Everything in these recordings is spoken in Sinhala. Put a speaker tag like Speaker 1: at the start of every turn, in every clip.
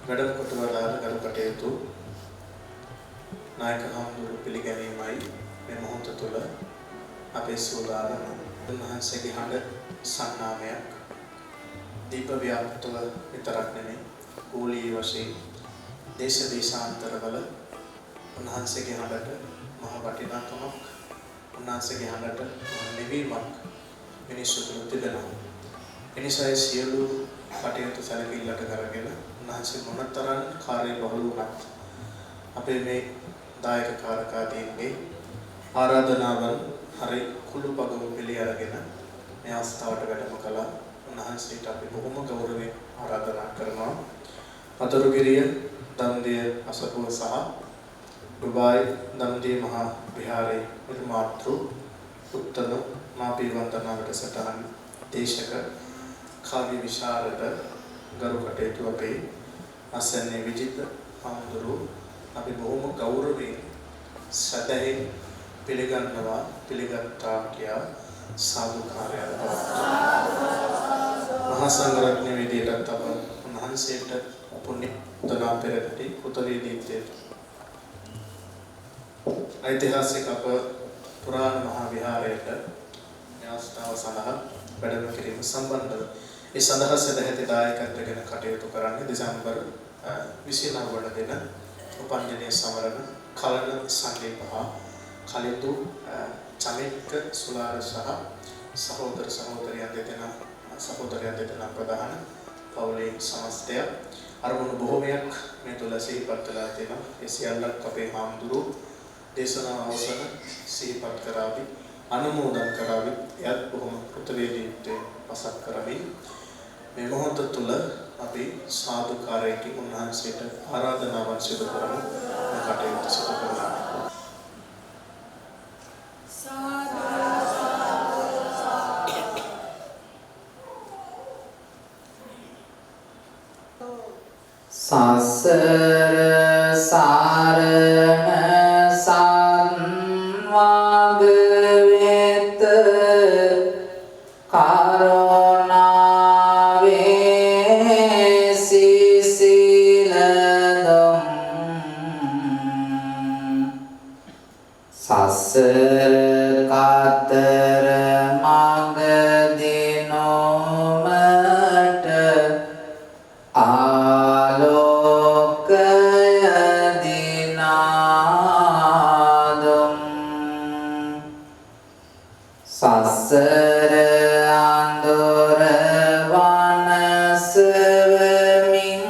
Speaker 1: වැඩම කොට වදාළ ගරු කටයුතු නායක හාමුදුරුවෝ පිළිගැනීමයි මේ මොහොත තුළ අපේ සූදානම. උන්වහන්සේගේ හඬ සන්නාමයක් දීප ව්‍යාප්තව විතරක් නෙමෙයි, ගෝලීය වශයෙන් දේශ දේශාන්තරවල උන්වහන්සේගේ හඬට මහ වටිනාකමක්, උන්වහන්සේගේ හඬට මහ නිවීමක් මිනිස්සු තුළ තිබෙනවා. එනිසා ඒ සියලු කටයුතු සැලකිල්ලට කරගෙන උන්වහන්සේ මොනතරම් කාර්යබහුල වුණත් අපේ මේ දායක කාරකාදීන්ගේ ආරාධනාවන් හරි කුළුපගව පිළි අරගෙන මේ අවස්ථාවට වැඩම කළා. උන්වහන්සේට අපි බොහොම ගෞරවයෙන් ආරාධනා කරනවා. අතුරුගිරිය දන්දිය අසපුව සහ ඩුබායි දන්දිය මහා විහාරයේ නිර්මාතෘ උත්තම මාපී වන්දනා වැඩසටහන් දේශක කාව්‍ය විශාරද ගරු කටයුතු අපේ අසන්නේ විජිත හාමුදුරුවෝ අපි බොහොම ගෞරවයෙන් සදහෙන් පිළිගන්නවා, පිළිගත්තා කියා සාදුකාරයක් පවත්වනවා. මහා සංඝරත්නය විදියටත් අප උන්වහන්සේට පුණ්‍ය දනා පෙරටි කෘතවේදීත්වයට ඓතිහාසික අප පුරාණ මහා විහාරයට මේ අවස්ථාව සඳහා වැඩම කිරීම සම්බන්ධව ඒ සඳහා සදැහැති දායකත්වයෙන් කටයුතු කරන්නේ දෙසැම්බර් 29 වන දින උපන්දිනය සමරන කලන සංදීප හා කලින්දු චමික්ක සුලාර සහ සහෝදර සහෝදරියන් දෙදෙනා සහෝදරයන් දෙදෙනා ප්‍රධාන පවුලේ සමස්තය අරමුණු බොහෝමයක් මේ තුල සිහිපත් වෙලා තියෙනවා. ඒ සියල්ලක් අපේ හාමුදුරුවෝ දේශනාව අවසන් සිහිපත් කරાવી අනුමෝදන් කරાવી එයත් බොහොම කෘතවේදීත්වයෙන් පසක් කරමින් මේ මොහොත තුල අපි සාදුකාරයකින් උන්වහන්සේට ආරාධනාවන් සිදු කරමු. මේ කටයුතු සිදු කරනවා.
Speaker 2: සසර සරණ සන්වග වෙත කරුණාවේ සිසිල දුම් සසර කතර මඟ දිනුමට ආලෝකය දිනාදුම් සසර අඳුර වනසවමින්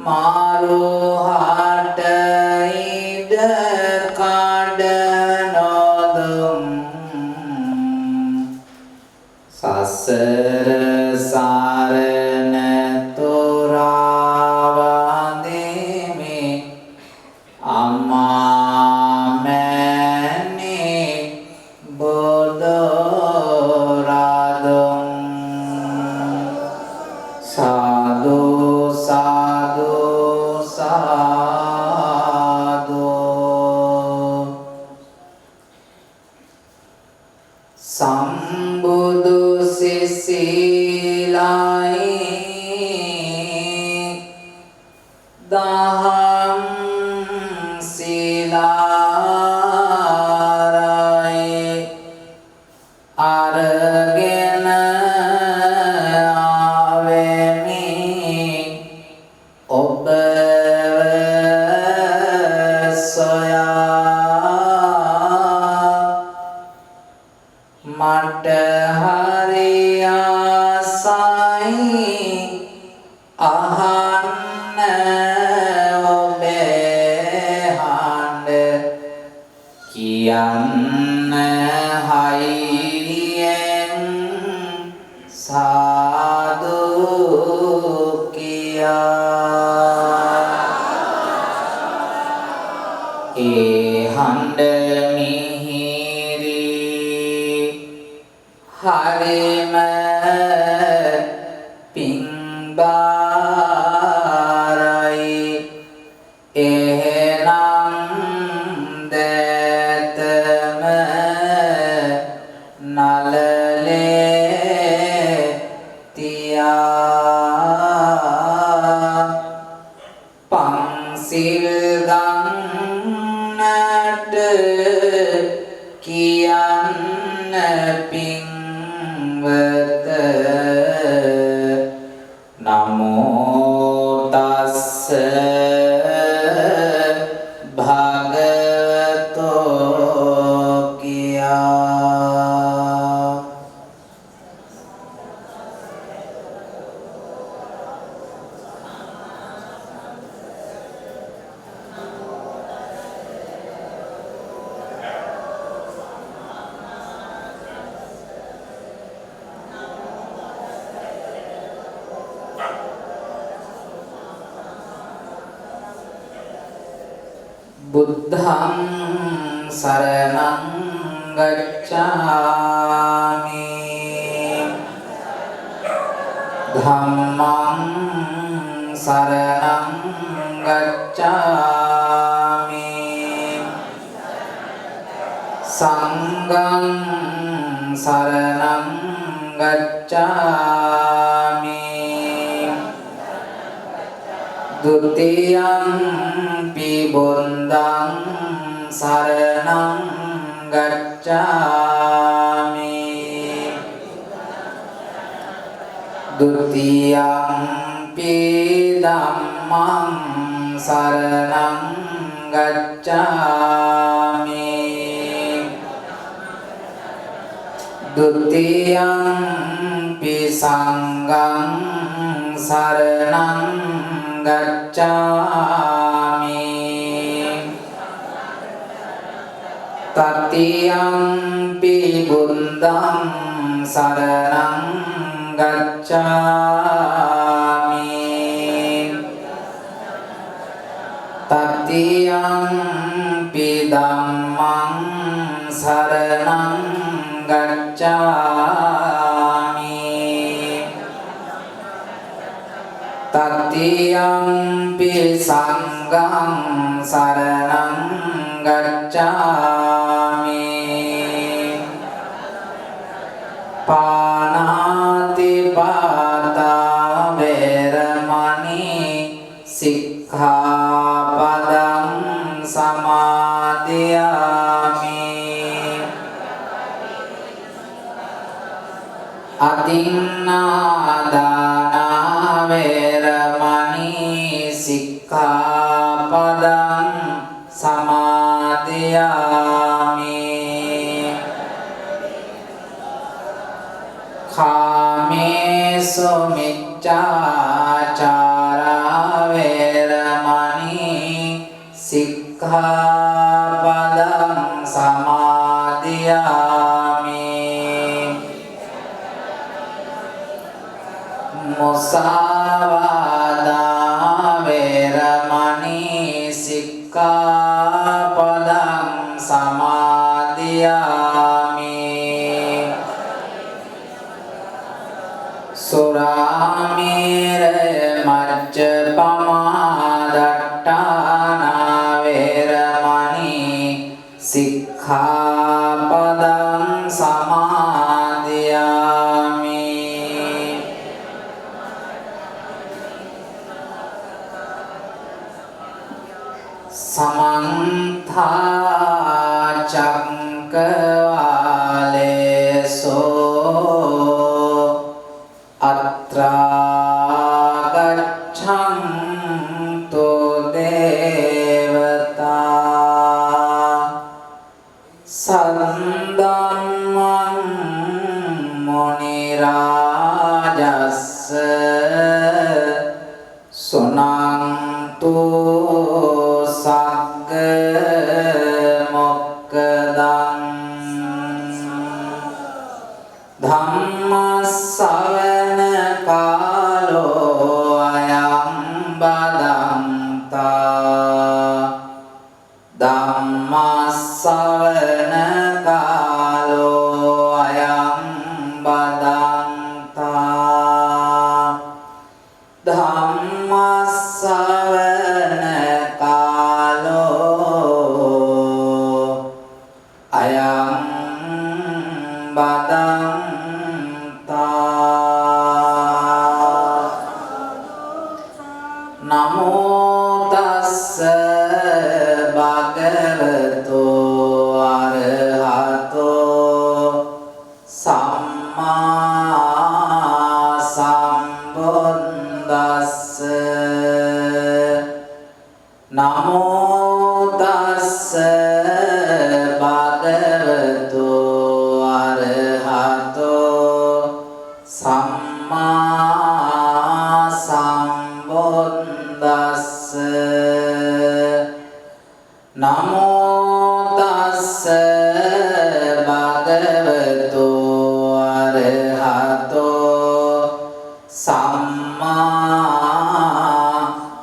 Speaker 2: මාරුහට ඉඩ කඩ නොදුම් සසර සරණ තුරා වඳිමි අමා මැනි බුදුරදුන් සාදු සාදු සාදු. සම්බුදු සිසිලයි දහම් සිලාරයි අරගෙන ආවෙමි ඔබව සොයා මට හරි ආසයි අහන්න ඔබේ හඬ කියන්න හයියෙන් සාදු කියා. ඒ හඬ මිහිරි හරිම පිංබාරයි එහෙනම් දෑතම නලලේ තියා බුද්ධං සරණං ගච්ඡාමි. ධම්මං සරණං ගච්ඡාමි. සංඝං සරණං ගච්ඡාමි. ဒ ුතියම්පි බුද්ධං සරණං ගච්ඡාමි. ဒ ුතියම්පි ධම්මං සරණං ගච්ඡාමි. ဒ ුතියම්පි සංඝං සරණං ගච්ඡාමි. තතියම්පි බුද්ධං සරණං ගච්ඡාමි. තතියම්පි ධම්මං සරණං ගච්ඡාමි. තතියම්පි සංඝං සරණං ගච්ඡාමි. පාණාති පාතා වේරමණී සික්ඛාපදං සමාදියාමි. අදින්නාදානා වේරමණී සික්ඛාපදං සමාදියාමි. කාමේසු මිච්ඡාචාරා වේරමණී සික්ඛාපදං සමාදියාමි. මුසාවාදා වේරමණී සික්ඛාපදං සමාදියාමි. සුරාමේරය මජ්ජපමාදට්ඨානා වේරමණී සික්ඛාපදං සමාදියාමි. සමන්ත චක්කවාලේසු අත්‍රා ගච්ඡන්තු දේවතා සන්ධම්මං මුනි රාජස්ස සුනන්තු සග්ග මොක්ඛදං. ධම්මස්සවන කාලෝ අයං බදන්තා. ධම්මස්සවන කාලෝ අයං බදන්තා. ධම්මස්සවන කාලෝ අයං බදන්තා. නමෝ තස්ස භගවතු අරහතෝ සම්මා සම්බුද්දස්ස. නමෝ තස්ස භගවතු අරහතෝ සම්මා සම්බුද්දස්ස. නමෝ තස්ස භගවතු අරහතෝ සම්මා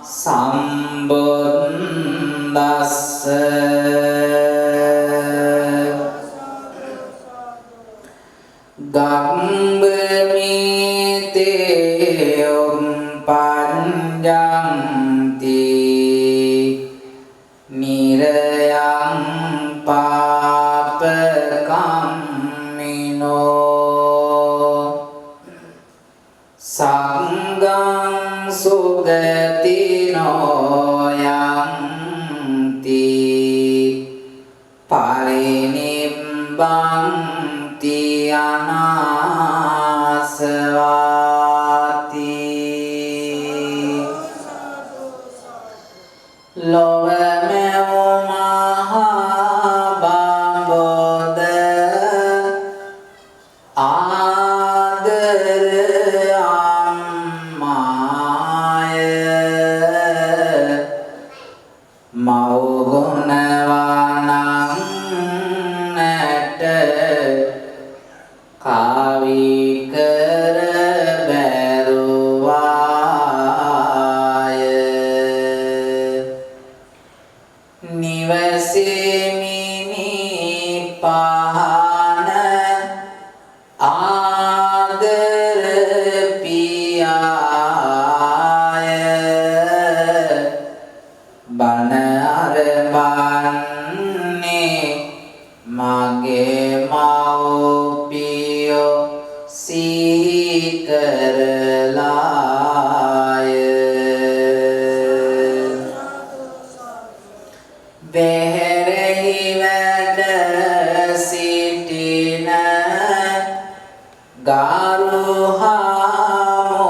Speaker 2: සම්බුද්දස්ස. උප්පජ්ජಂತಿ නිරයං පාපකම්මිනෝ සංඝං සුගතිනෝ යන්ති පරිනිබ්බන්ති අනාසවාති. ලොව මෙව් මහා බඹද ආදර අම්මාය මව් ගුණවනන්නට කාවි කර බැරුවාය. නිවසේ මිනි පහන ආදර පියාය බණ අරඹන්නේ මගේ මව්පියෝ සිහි කරලාය. බෙහෙරෙහි වැඩ සිටින ගරු හාමුදුරුවනි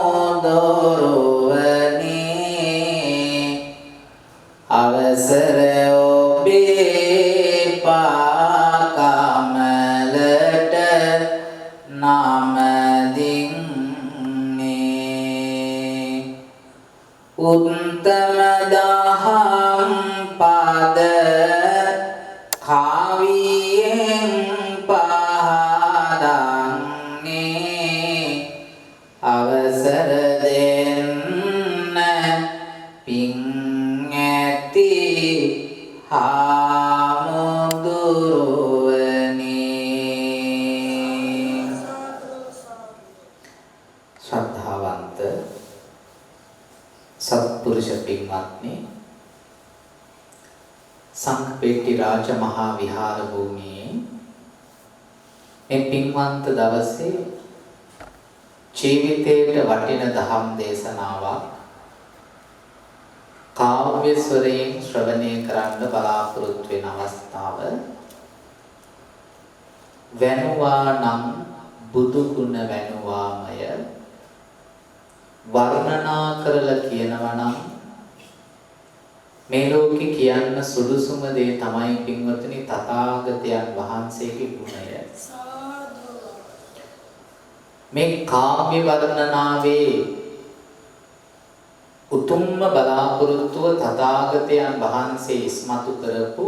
Speaker 2: අවසර ඔබේ පාකමලට නමදින්නේ. උත්තම දහම් පද කාවියෙන් පහදන්නේ අවසර දෙන්න පින් ඇති හාමුදුරුවනි. ශ්‍රද්ධාවන්ත සත්පුරුෂ පින්වත්නි, සංඝපෙට්ටි රාජ මහා විහාර භූමියේ මේ පින්වන්ත දවසේ ජීවිතයට වටින දහම් දේශනාවක් කාව්‍ය ස්වරයෙන් ශ්‍රවණය කරන්න බලාපොරොත්තු වෙන අවස්ථාව වැනුවා නම් බුදු ගුණ වැනුවාමය වර්ණනා කරලා කියනවා නම් මේ ලෝකේ කියන්න සුදුසුම දේ තමයි පින්වතුනි තථාගතයන් වහන්සේගේ ගුණය. මේ කාව්‍ය වර්ණනාවේ උතුම්ම බලාපොරොත්තුව තථාගතයන් වහන්සේ ඉස්මතු කරපු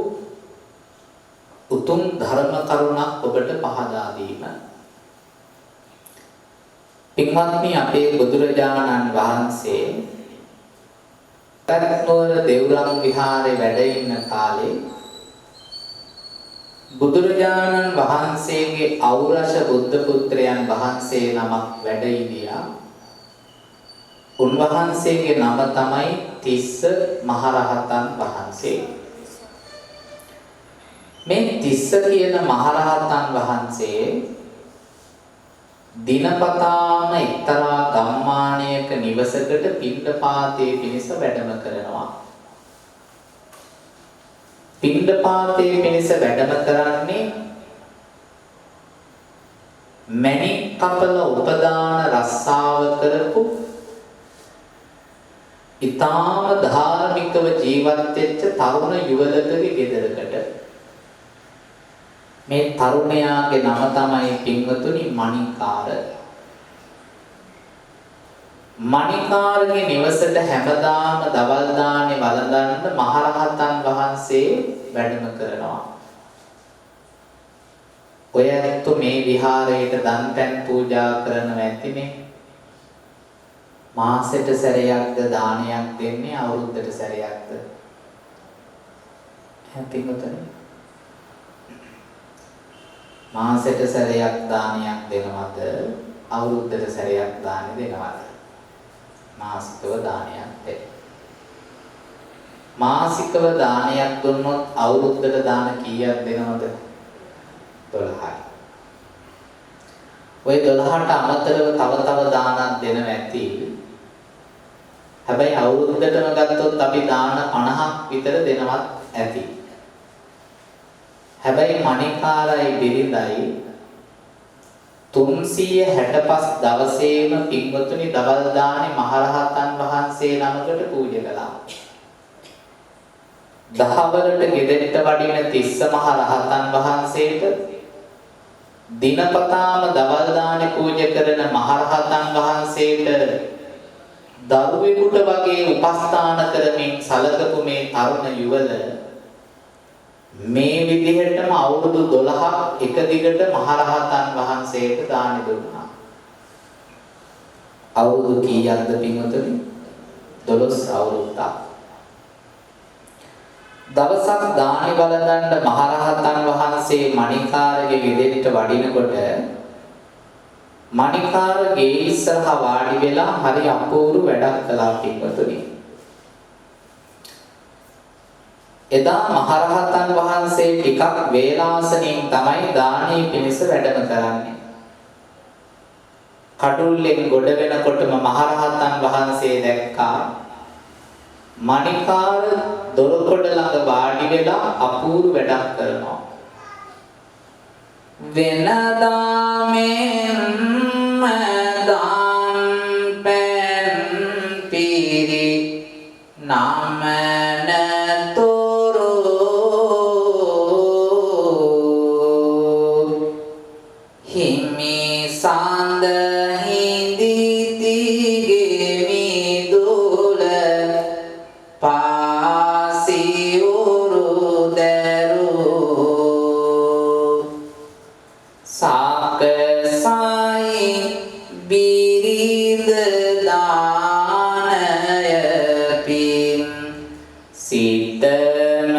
Speaker 2: උතුම් ධර්ම කරුණක් ඔබට පහදා දීම. පින්වත්නි, අපේ බුදුරජාණන් වහන්සේ පැවැත්නුවර දෙව්රම් විහාරේ වැඩ ඉන්න කාලේ බුදුරජාණන් වහන්සේගේ ඖරෂ බුද්ධ පුත්‍රයන් වහන්සේ නමක් වැඩ ඉඳියා. උන්වහන්සේගේ නම තමයි තිස්ස මහරහතන් වහන්සේ. මේ තිස්ස කියන මහරහතන් වහන්සේ දිනපතාම එක්තරා ගම්මානයක නිවසකට පිණ්ඩපාතයේ පිණිස වැඩම කරනවා. පිණ්ඩපාතයේ පිණිස වැඩම කරන්නේ මණික් කපල උපදාන රස්සාව කරපු ඊටාම ධාර්මිකව ජීවත් වෙච්ච තරුණ යුවලකගේ ගෙදරකට. මේ තරුණයාගේ නම තමයි පින්වතුනි මණිකාර. මණිකාරගේ නිවසට හැමදාම දවල් දානේ වළඳන්න මහරහතන් වහන්සේ වැඩම කරනවා. ඔය ඇත්තෝ මේ විහාරයට දන් පැන් පූජා කරනවා ඇතිනේ. මාසෙට සැරයක්ද දානයක් දෙන්නේ, අවුරුද්දට සැරයක්ද? ඈ පින්වතුනි, මාසෙට සැරයක් දානයක් දෙනවද, අවුරුද්දට සැරයක් දානි දෙනවද? මාසිකව දානයක් දෙන්න. මාසිකව දානයක් දුන්නොත් අවුරුද්දට දාන කීයක් දෙනවද? 12යි. ඔය 12ට අමතරව තව තව දානක් දෙනව ඇති. හැබැයි අවුරුද්දටම ගත්තොත් අපි දාන 50ක් විතර දෙනවත් ඇති. හැබැයි මණිකාරයි බිරිඳයි 365 දවසේම පින්වතුනි දවල් දානේ මහරහතන් වහන්සේ නමකට පූජා කළා. දහවලට ගෙදරට වඩින තිස්ස මහරහතන් වහන්සේට දිනපතාම දවල් දානේ පූජා කරන මහරහතන් වහන්සේට දරුවෙකුට වගේ උපස්ථාන කරමින් සලකපු මේ තරුණ යුවල මේ විදිහටම අවුරුදු 12ක් එක දිගට මහරහතන් වහන්සේට දාන දුන්නා. අවුරුදු කීයක්ද පින්වතුනි? 12 අවුරුද්දක්. දවසක් දානි වළඳන්න මහරහතන් වහන්සේ මණිකාරගේ ගෙදරට වඩිනකොට මණිකාර ගේ ඉස්සරහා වාඩි වෙලා හරි අපූර්ව වැඩක් කළා පින්වතුනි. එදා මහරහතන් වහන්සේ ටිකක් වේලාසනින් තමයි දානී පිණිස වැඩම කරන්නේ. කඩුල්ලෙන් ගොඩ වෙනකොටම මහරහතන් වහන්සේ දැක්කා මණිකාර දොරකොඩ ළඟ වාඩි වෙලා අපූර්ව වැඩක් කරනවා. වෙනදා මෙන්ම දාන් පැන් පිරි නමන තුරු හිමි සඳ හිඳිතිගේ මිදුල පාසියුරු දරු සාකසයි බිරිඳ දානය පින් සිතම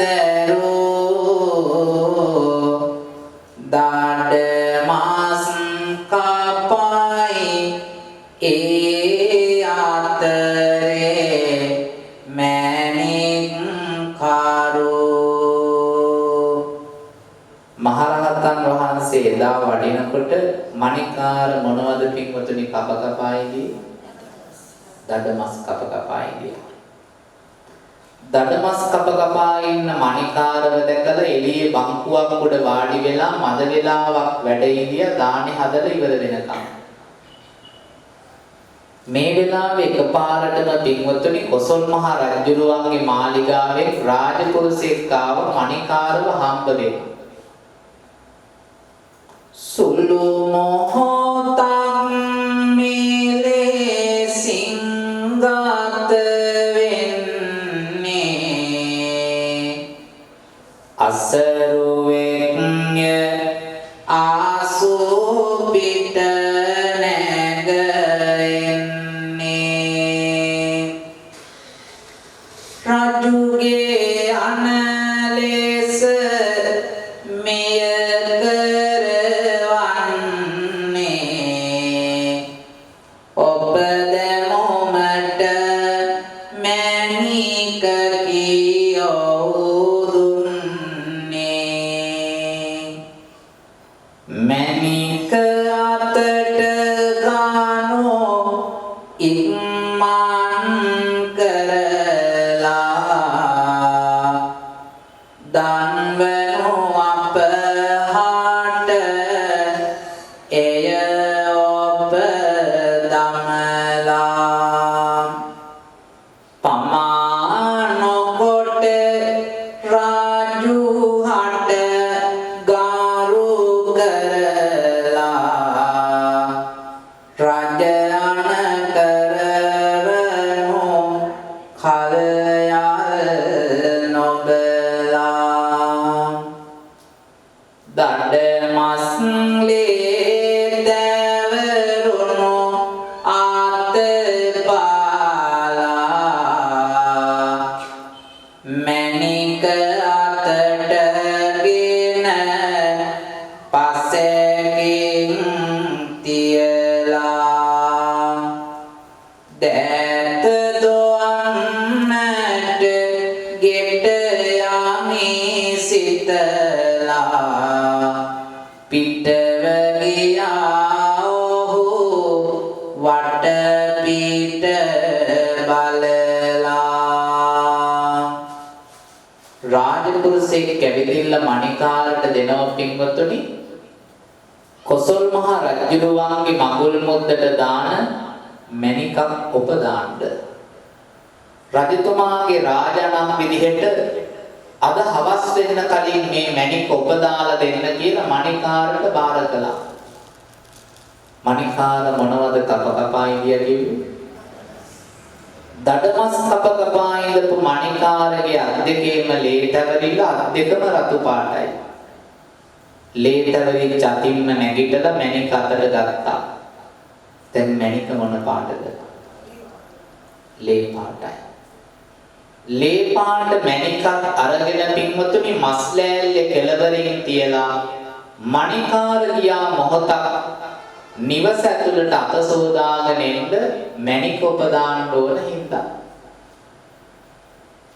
Speaker 2: දරු දඩ මස් කපයි ඒ අතරේ මැණික් කරු. මහරහතන් වහන්සේ එදා වඩිනකොට මණිකාර මොනවද පින්වතුනි කප කපා ඉදී? දඩ මස් කප කපා ඉදී. දඩ මස් කප කපා ඉන්න මණිකාරව දැකලා එළියේ බංකුවක් උඩ වාඩි වෙලා මද වෙලාවක් වැඩ ඉඳියා දානි හදලා ඉවර වෙනකම්. මේ වෙලාවේ එකපාරටම පින්වතුනි කොසල් මහ රජුරුවන්ගේ මාලිගාවේ රාජපුරුෂයෙක් ආව මණිකාරව හම්බ වෙන්න. සුළු මොහොතක් මෙලේ සිංගත වෙන්නේ අසරුවෙක්ය ආසු පිට නැග එන්නේ. රජුගේ අනලෙස මෙය ඔබ දැමුමට මැණික කියෝ දුන්නේ. මැණික අතට ගනෝ ඉක්මන් කරලා දන්වනු අපහාට එය ඔබ දමලා. පමා නොකොට රාජුහට ගරු කරලා රජ අන කරවනු කල්යල් නොබලා. දඩ මස් ලේ දැවරුණු අත පාලා මැණික අතටගෙන පසෙකින් තියලා. වටපිට බලලා. රාජපුරුෂයෙක් ඇවිදින්න මණිකාරට දෙනව පින්වතුනි, කොසල් මහ රජුරුවන්ගේ මඟුල් මුද්දට දාන මණිකක් ඔපදාන්න. රජතුමාගේ රාජනම් විදිහට අද හවස් වෙන්න කලින් මේ මණික ඔපදාලා දෙන්න කියලා මණිකාරට බාර කළා. මණිකාර මොනවද කප කපා ඉඳියා කිව්වේ? දඩමස් කප කපා ඉඳපු මණිකාරගේ අත් දෙකේම ලේ තැවරිලා අත් දෙකම රතු පාටයි. ලේ තැවරිච්ච අතින්ම නැගිටලා මණික අතට ගත්තා. දැන් මණික මොන පාටද? ලේ පාටයි. ලේ පාට මණිකක් අරගෙන පින්වතුනි මස් ලෑල්ලේ කෙළවරින් තියලා මණිකාර ගියා මොහොතක් නිවස ඇතුළට අත සෝදාගෙන එන්න මණික උපදාන්න ඕන හින්දා.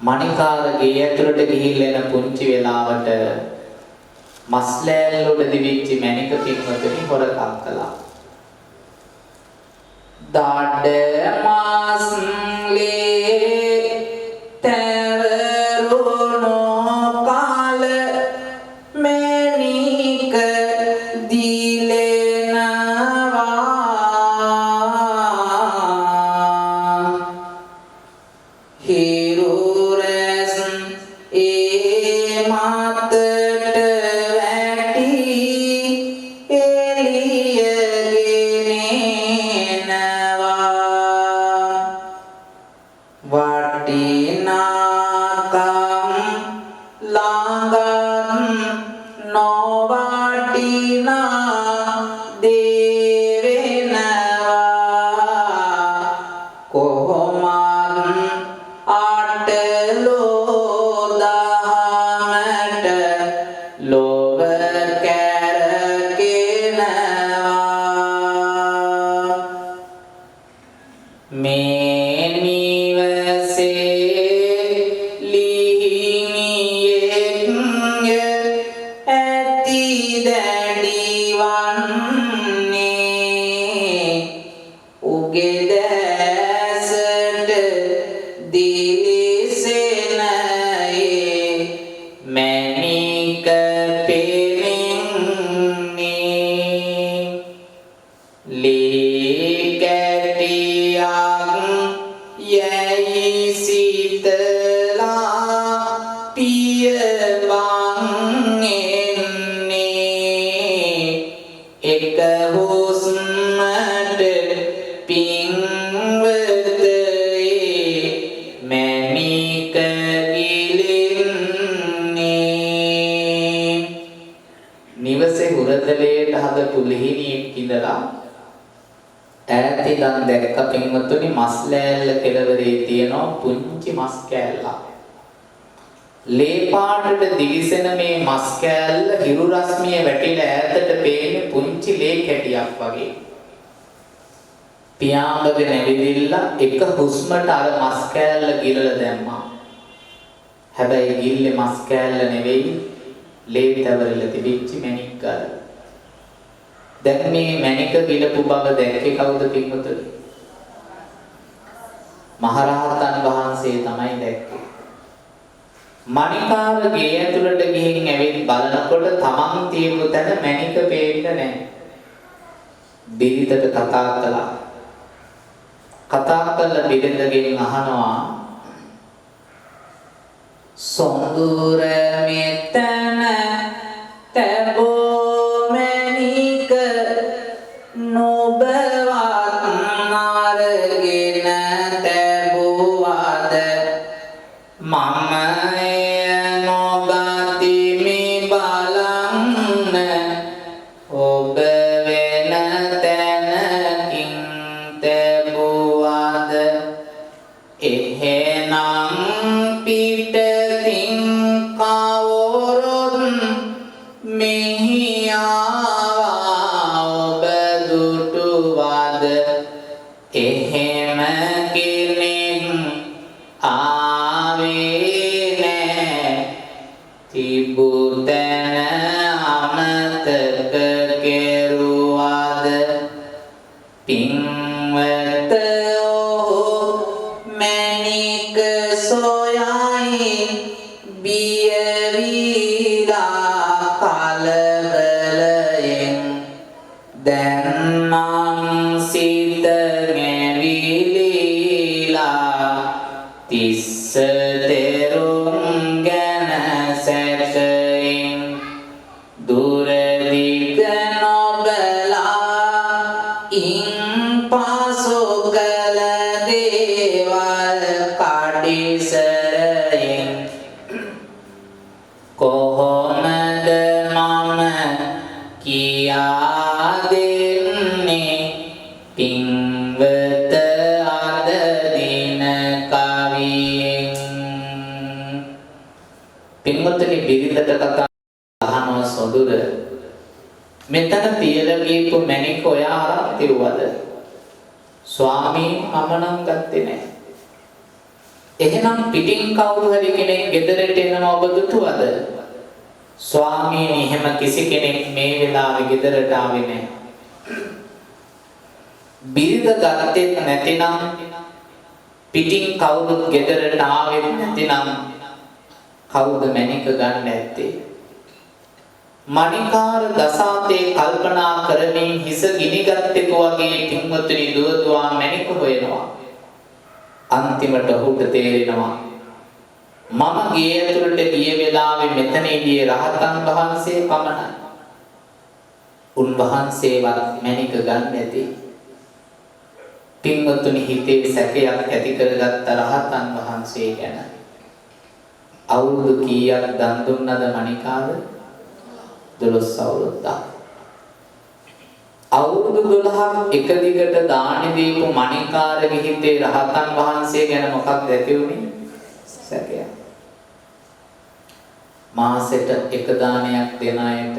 Speaker 2: මණිකාර ගේ ඇතුළට ගිහිල්ලා එන පුංචි වෙලාවට මස් ලෑල්ල උඩ දිවිච්ච මණික පින්වතුනි හොරකම් කළා. දඩ මස් ලේ තැවරුණු කාල මණික දිලෙනවා. හිරු රැස් ඒ මතට වැටි එළිය ගෙනෙනවා. වටිනාකම් ළඟත් නොවටිනා දේ වෙනවා. කොහොමත් අටලෝ දහමට ලොව කැරකෙනවා. මේ නිවසේ ලිහිණියෙක් ඇති දැඩි වන්නේ උගේ දැසට දිලිසෙන ඒ මණික පෙනෙන්නේ. ලේ කැටියක් යැයි සිතලා පියවන් එන්නේ. එක හුස්මට පින්වතේ මණික ගිලින්නේ. නිවසේ හුරතලයට හදපු ලිහිණියෙක් ඉඳලා ඈත ඉඳන් දැක්ක පින්වතුනි මස් ලෑල්ල කෙළවරේ තියෙනවා පුංචි මස් කෑල්ලක්. ලේ පාටට දිලිසෙන මේ මස් කෑල්ල හිරු රශ්මිය වැටිලා ඈතට පේන්නේ පුංචි ලේ කැටියක් වගේ. පියාඹගෙන ඇවිදින්න එක හුස්මට අර මස් කෑල්ල ගිරලා දැම්මා. හැබැයි ගිල්ලේ මස් කෑල්ල නෙවෙයි, ලේ තැවරිලා තිබිච්ච මණික් ගල. දැන් මේ මණික ගිලපු බව දැක්කේ කවුද පින්වතුනි? මහරහතන් වහන්සේ තමයි දැක්කේ. මණිකාර ගේ ඇතුළට ගිහින් ඇවිත් බලනකොට තමන් තියපු තැන මණික පේන්න නැහැ. බිරිඳට කතා කළා. කතා කළ බිරිඳගෙන් අහනවා, සොඳුර මෙතන තැබෝ මණික නොබවත් අරගෙන තැබුවද? මම එය නොගතිමි බලන්න, ඔබ වෙන තැනකින් තැබුවද? එහෙනම් පිටතින් කවුරුත් මෙහි ආවා ඔබ දුටුවද? එහෙම කෙනෙක් ආවේ නෑ, තිබු තැන අමතක කෙරුවද? පින්වතේ පින්වත ඔහු මැණික සොයයි බියවිලා කලබලයෙන් දැන් නම් සිත ගැවිලිලා තිස්ස තෙරුන් ගැන සැකයෙන් දුර දිග නොබලා ඉන් පසු කළ දේවල් කඩිසරයෙන් කොහොමද මම කියා දෙන්නේ පින්වත අද දින කවියෙන්. පින්වත්නි, බිරිඳට කතා අහනවා සොඳුර, මෙතන තියලා ගියපු මැණික ඔයා අරන් තිව්වද? ස්වාමීන් මම නම් ගත්තේ නෑ. එහෙනම් පිටින් කවුරු හරි කෙනෙක් ගෙදරට එනවා ඔබ දුටුවද? ස්වාමීනි, එහෙම කිසි කෙනෙක් මේ වෙලාවේ ගෙදරට ආවේ නෑ. බිරිඳ ගත්තෙත් නැතිනම් පිටින් කවුරුත් ගෙදරට ආවෙත් නැතිනම් කවුද මැණික ගන්න ඇත්තේ? මණිකාර දසාතේ කල්පනා කරමින් හිස ගිනිගත්තෙකු වගේ පින්වතුනි දුව දුවා මැණික හොයනවා. අන්තිමට ඔහුට තේරෙනවා මම ගේ ඇතුළට ගිය වෙලාවේ මෙතන ඉදියේ රහතන් වහන්සේ පමණයි. උන්වහන්සේවත් මැණික ගන්න ඇති. පින්වතුනි, හිතේ සැකයක් ඇති කරගත්ත රහතන් වහන්සේ ගැන. අවුරුදු කීයක් දන් දුන්නද මණිකාර? 12 අවුරුද්දක්. අවුරුදු 12ක් එක දිගට දානි දීපු මණිකාරගේ හිතේ රහතන් වහන්සේ ගැන මොකක්ද ඇති වුනේ? සැකයක්. මාසෙට එක දානයක් දෙන අයට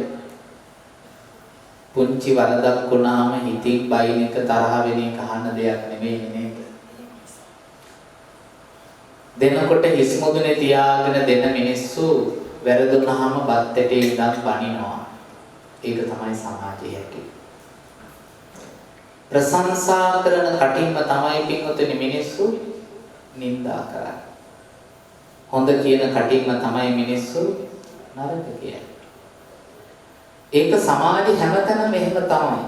Speaker 2: පුංචි වරදක් වුණාම හිතින් බයින එක තරහ වෙන එක අහන්න දෙයක් නෙමෙයි නේද? දෙනකොට හිස් මුදුනේ තියාගෙන දෙන මිනිස්සු වැරදුනහම බත් ඇටේ ඉඳන් බනිනවා. ඒක තමයි සමාජයේ හැටි. ප්‍රශංසා කරන කටින්ම තමයි පින්වතුනි මිනිස්සු නින්දා කරන්නේ. හොඳ කියන කටින්ම තමයි මිනිස්සු නරක කියන්නේ. ඒක සමාජයේ හැමතැනම එහෙම තමයි.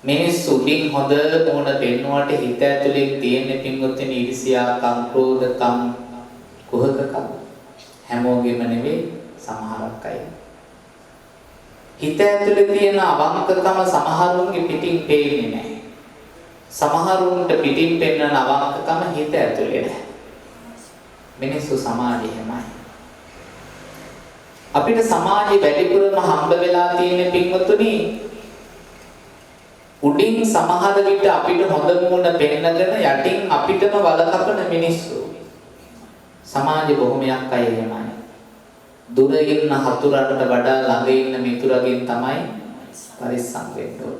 Speaker 2: මිනිස්සු උඩින් හොඳ මුහුණ පෙන්නුවට හිත ඇතුලේ තියෙන පින්වතුනි ඊර්ෂ්‍යාකම්, ක්‍රෝධකම්, කුහකකම් හැමෝගෙම නෙවෙයි සමහරක් අය. හිත ඇතුලේ තියෙන අවංකකම සමහරුන්ගේ පිටින් පේන්නේ නැහැ. සමහරුන්ට පිටින් පෙන්වන අවංකකම හිත ඇතුලේ නැහැ. මිනිස්සු සමාජයේ එහෙමයි. අපිට සමාජයේ වැඩිපුරම හම්බ වෙලා තියෙන පින්වතුනි උඩින් සමහර විට අපිට හොඳ මුණ පෙන්නගෙන යටින් අපිටම වල කපන මිනිස්සු. සමාජයේ බොහොමයක් අය එහෙමයි. දුර ඉන්න හතුරන්ට වඩා ළඟ ඉන්න මිතුරගෙන් තමයි පරිස්සම් වෙන්න ඕන.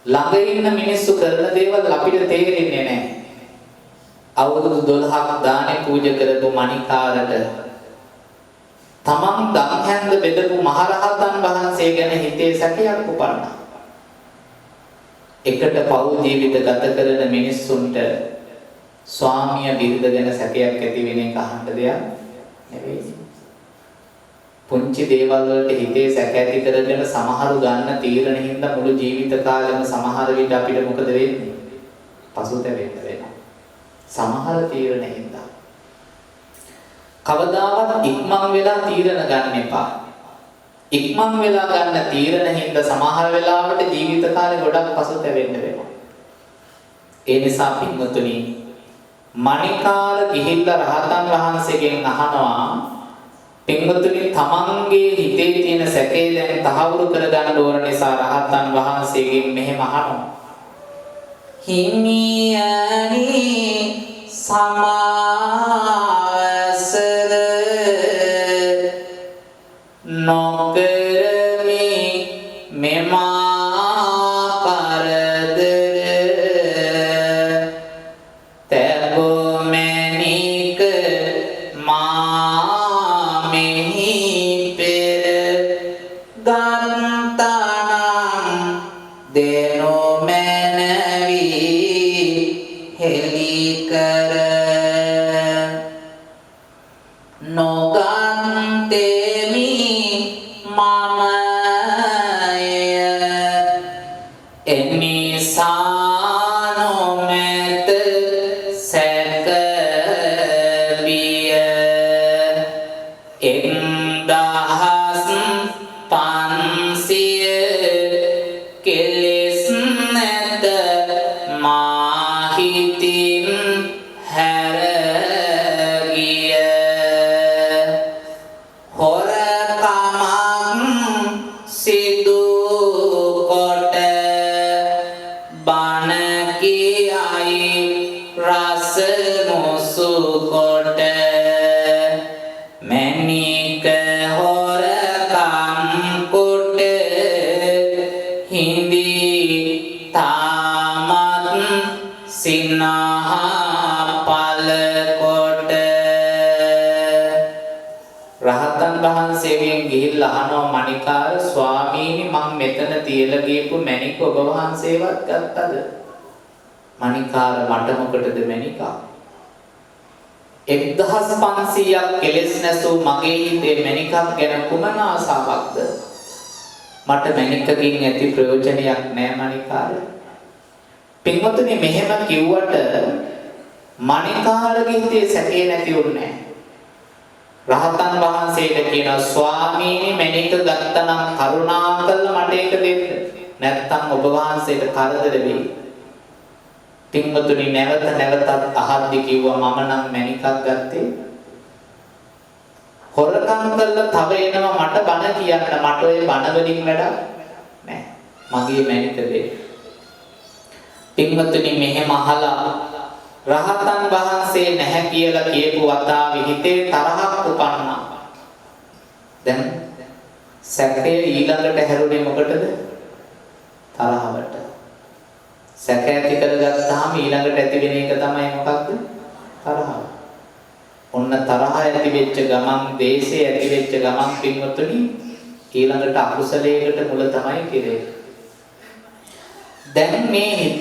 Speaker 2: ළඟ ඉන්න මිනිස්සු කරන දේවල් අපිට තේරෙන්නේ නැහැ. අවුරුදු 12ක් දානේ පූජා කරපු මණිකාරට තමන් දන් හැන්ද බෙදපු මහරහතන් වහන්සේ ගැන හිතේ සැකයක් උපන්නා. එකට පව් ජීවිත ගත කරන මිනිස්සුන්ට ස්වාමිය බිරිඳ ගැන සැකයක් ඇති වෙන එක අහන්න දෙයක් නෙවෙයි. පුංචි දේවල් වලට හිතේ සැක ඇති කරගෙන සමහරු ගන්න තීරණ හින්දා මුළු ජීවිත කාලෙම සමහර විට අපිට මොකද වෙන්නේ? පසුතැවෙන්න වෙනවා. සමහර තීරණ හින්දා. කවදාවත් ඉක්මන් වෙලා තීරණ ගන්න එපා. ඉක්මන් වෙලා ගන්න තීරණ හින්දා සමහර වෙලාවට ජීවිත කාලේ ගොඩක් පසුතැවෙන්න වෙනවා. ඒ නිසා පින්වතුනි, මණිකාර ගිහිල්ලා රහතන් වහන්සේගෙන් අහනවා, පින්වතුනි තමන්ගේ හිතේ තියෙන සැකේ දැන් තහවුරු කරගන්න ඕන නිසා රහතන් වහන්සේගෙන් මෙහෙම අහනවා. හිමියනි සමාවසර නොකරමි මෙමා කරදර තැබෝ මැණික මා මෙහි පෙර ගන්තනම් දෙනු නොමැනවි හෙලි කර නොගන්තෙමි මම එය එනිසා නොමැත සැක බිය 1500 කෙලෙස් නැත මා හිතින් හැර ගිය හොරකමක් සිදු කොට බණ කියයි රස මුසු කොට මැණික හොරකම් කොට හිඳි තාමත් සිනහ පල කොට. රහතන් වහන්සේගෙන් ගිහිල්ලා අහනවා මණිකාර ස්වාමීනි මං මෙතන තියලා ගියපු මැණික ඔබ වහන්සේවත් ගත්තද? මණිකාර මට මොකටද මැණිකක්? 1500ක් කෙලෙස් නැසූ මගේ හිතේ මැණිකක් ගැන කුමන ආසාවක්ද? මට මැණිකකින් ඇති ප්‍රයෝජනයක් නෑ මණිකාර. පින්වතුනි මෙහෙම කිව්වට මණිකාරගේ හිතේ සැකේ නැති වුණේ නෑ. රහතන් වහන්සේට කියනවා ස්වාමීනි මැණික ගත්තනම් කරුණාකරලා මට ඒක දෙන්න. නැත්තම් ඔබ වහන්සේට කරදර වෙයි. පින්වතුනි නැවත නැවතත් අහද්දි කිව්වා මම නම් මැණිකක් ගත්තේ හොරකම් කළා තව එනවා මට බණ කියන්න, මට ඔය බණ වලින් වැඩක් නෑ, මගේ මැණික දෙන්න. පින්වතුනි මෙහෙම අහලා රහතන් වහන්සේ නැහැ කියලා කියපු වතාවේ හිතේ තරහක් උපන්නා. දැන් සැකය ඊළඟට හැරුණේ මොකටද? තරහවට. සැක ඇති කරගත්තාම ඊළඟට ඇති වෙන එක තමයි මොකක්ද? තරහව. ඔන්න තරහ ඇති වෙච්ච ගමන්, දේශය ඇති වෙච්ච ගමන් පින්වතුනි ඊළඟට අකුසලයකට මුල තමයි කෙරේ. දැන් මේ හිත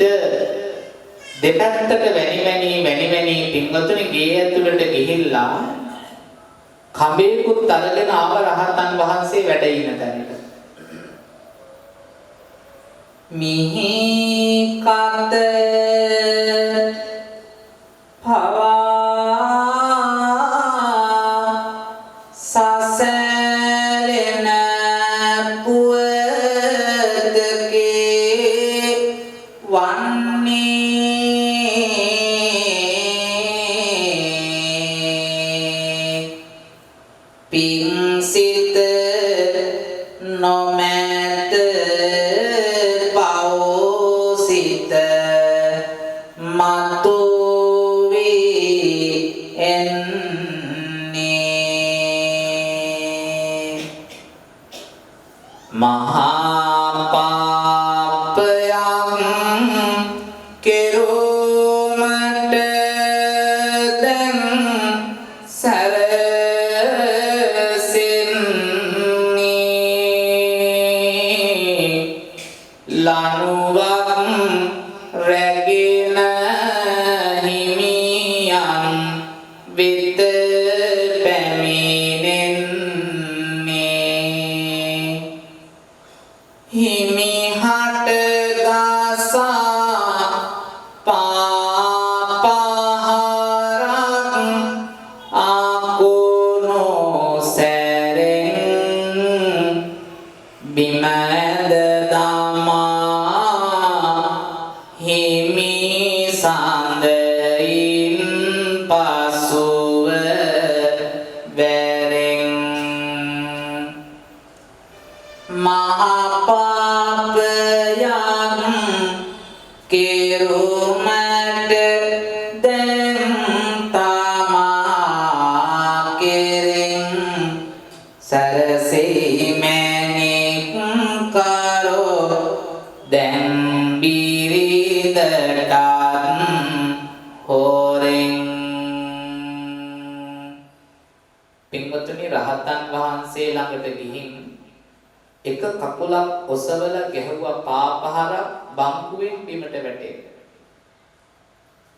Speaker 2: දෙපැත්තට වැනි වැනි වැනි වැනි පින්වතුනි ගේ ඇතුළට ගිහිල්ලා කඹේකුත් අරගෙන ආව රහතන් වහන්සේ වැඩ ඉන්න තැනට. මිහි කත පවා සසරෙන පුවතකේ වන්නේ පින් සිත නොමැත පව් සිත මතු වී එන්නේ මහා පාපයක් කෙරුමට දැන් සැරසෙන්නේ ලනුවක් රැගෙන හිමියන් වෙත පැමිණෙන්නේ හිමිහට ගසා පාපහරක් අකුණු සැරෙන් බිම ඇද දමා හිමි සඳයින් පසුව වැරෙන් මහා පාපයක් කෙරුමට දැන් තමා කෙරෙන් සරසෙයි මැණික් කරෝ දැන් බිරිඳටත් හොරෙන්. පින්වතුනි රහතන් වහන්සේ ළඟට ගිහින් එක කකුලක් ඔසවලා ගැහුවා පාපහරක් බංකුවෙන් බිමට වැටෙන්න.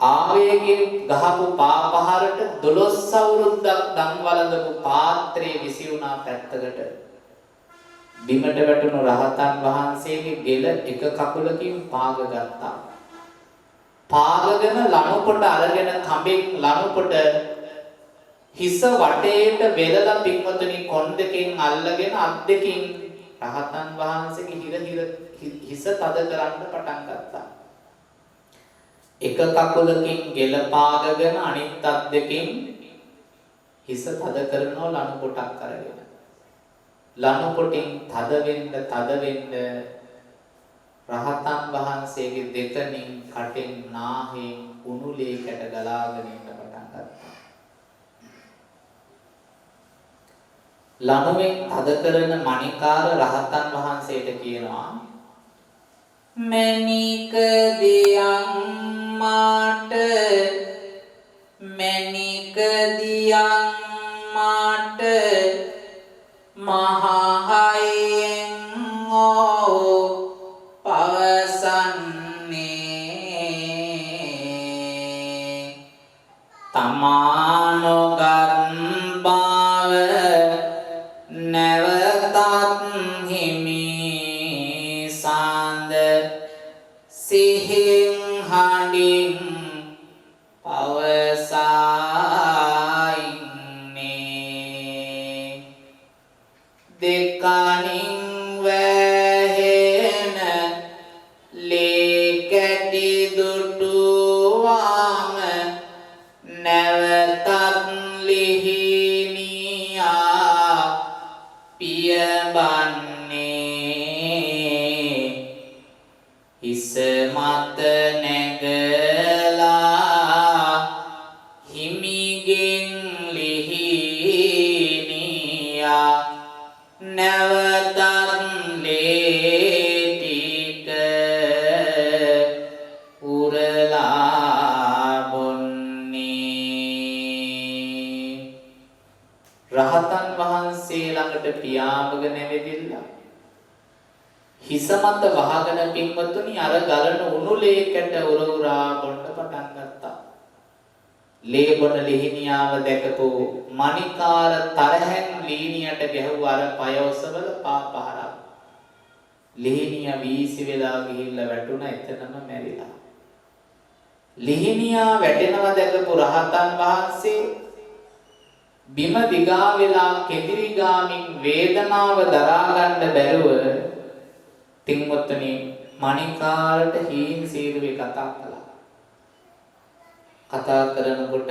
Speaker 2: ආවේගයෙන් ගහපු පා පහරට 12 අවුරුද්දක් දන් වළඳපු පාත්‍රයේ විසි වුණා පැත්තකට. බිමට වැටුණු රහතන් වහන්සේගේ ගෙල එක කකුලකින් පාග ගත්තා. පාගගෙන ලණු පොට අරගෙන කඹෙන් ලණු පොට හිස වටේට වෙලලා පින්වතුනි කොන් දෙකෙන් අල්ලගෙන අත් දෙකින් රහතන් වහන්සේගේ හිර හිර හිස තද කරන්න පටන් ගත්තා. එක කකුලකින් ගෙල පාගගෙන අනිත් අත් දෙකින් හිස තද කරනවා ලණු පොටක් අරගෙන. ලණු පොටින් තද වෙන්න තද වෙන්න රහතන් වහන්සේගේ දෙකනින් කටෙන් නාහෙන් උණු ලේ කැට ගලාගෙන එන්න පටන් ගත්තා. ලණුවෙන් තද කරන මණිකාර රහතන් වහන්සේට කියනවා,
Speaker 3: මැණික දියන් මාට, මැණික දියන් මාට මහා හයියෙන් ඕ පවසන්නේ, තමානොගත් බව නැවතත් හිමි සාන්ද සිහින් හඬින් පවසා ඉන්නේ, දෙකනින් වැහෙන ලේ කැටි දුටුවාම නැවතත් ලිහිණියා පියඹන්නේ, හිස මත නැගලා හිමිගෙන් ලිහිණියා නැවතත් ලේ ටික උරලා බොන්නේ.
Speaker 2: රහතන් වහන්සේ ළඟට පියාඹගෙන ඇවිදින්න හිස මත වහගෙන පින්වතුනි අර ගලන උණු ලේ කැට උර උරා බොන්න පටන් ගත්තා. ලේ බොන ලිහිණියාව දැකපු මණිකාර තරහෙන් ලීනියට ගැහුව අර පය ඔසවල පා පහරක්. ලිහිණියා වීසි වෙලා ගිහිල්ලා වැටුණා, එතනම මැරිලා. ලිහිණියා වැටෙනවා දැකපු රහතන් වහන්සේ බිම දිගා වෙලා කෙඳිරි ගාමින් වේදනාව දරා ගන්න බැරුව පින්වත්නි මණිකාරට හීන් සීරුවේ කතා කළා. කතා කරනකොට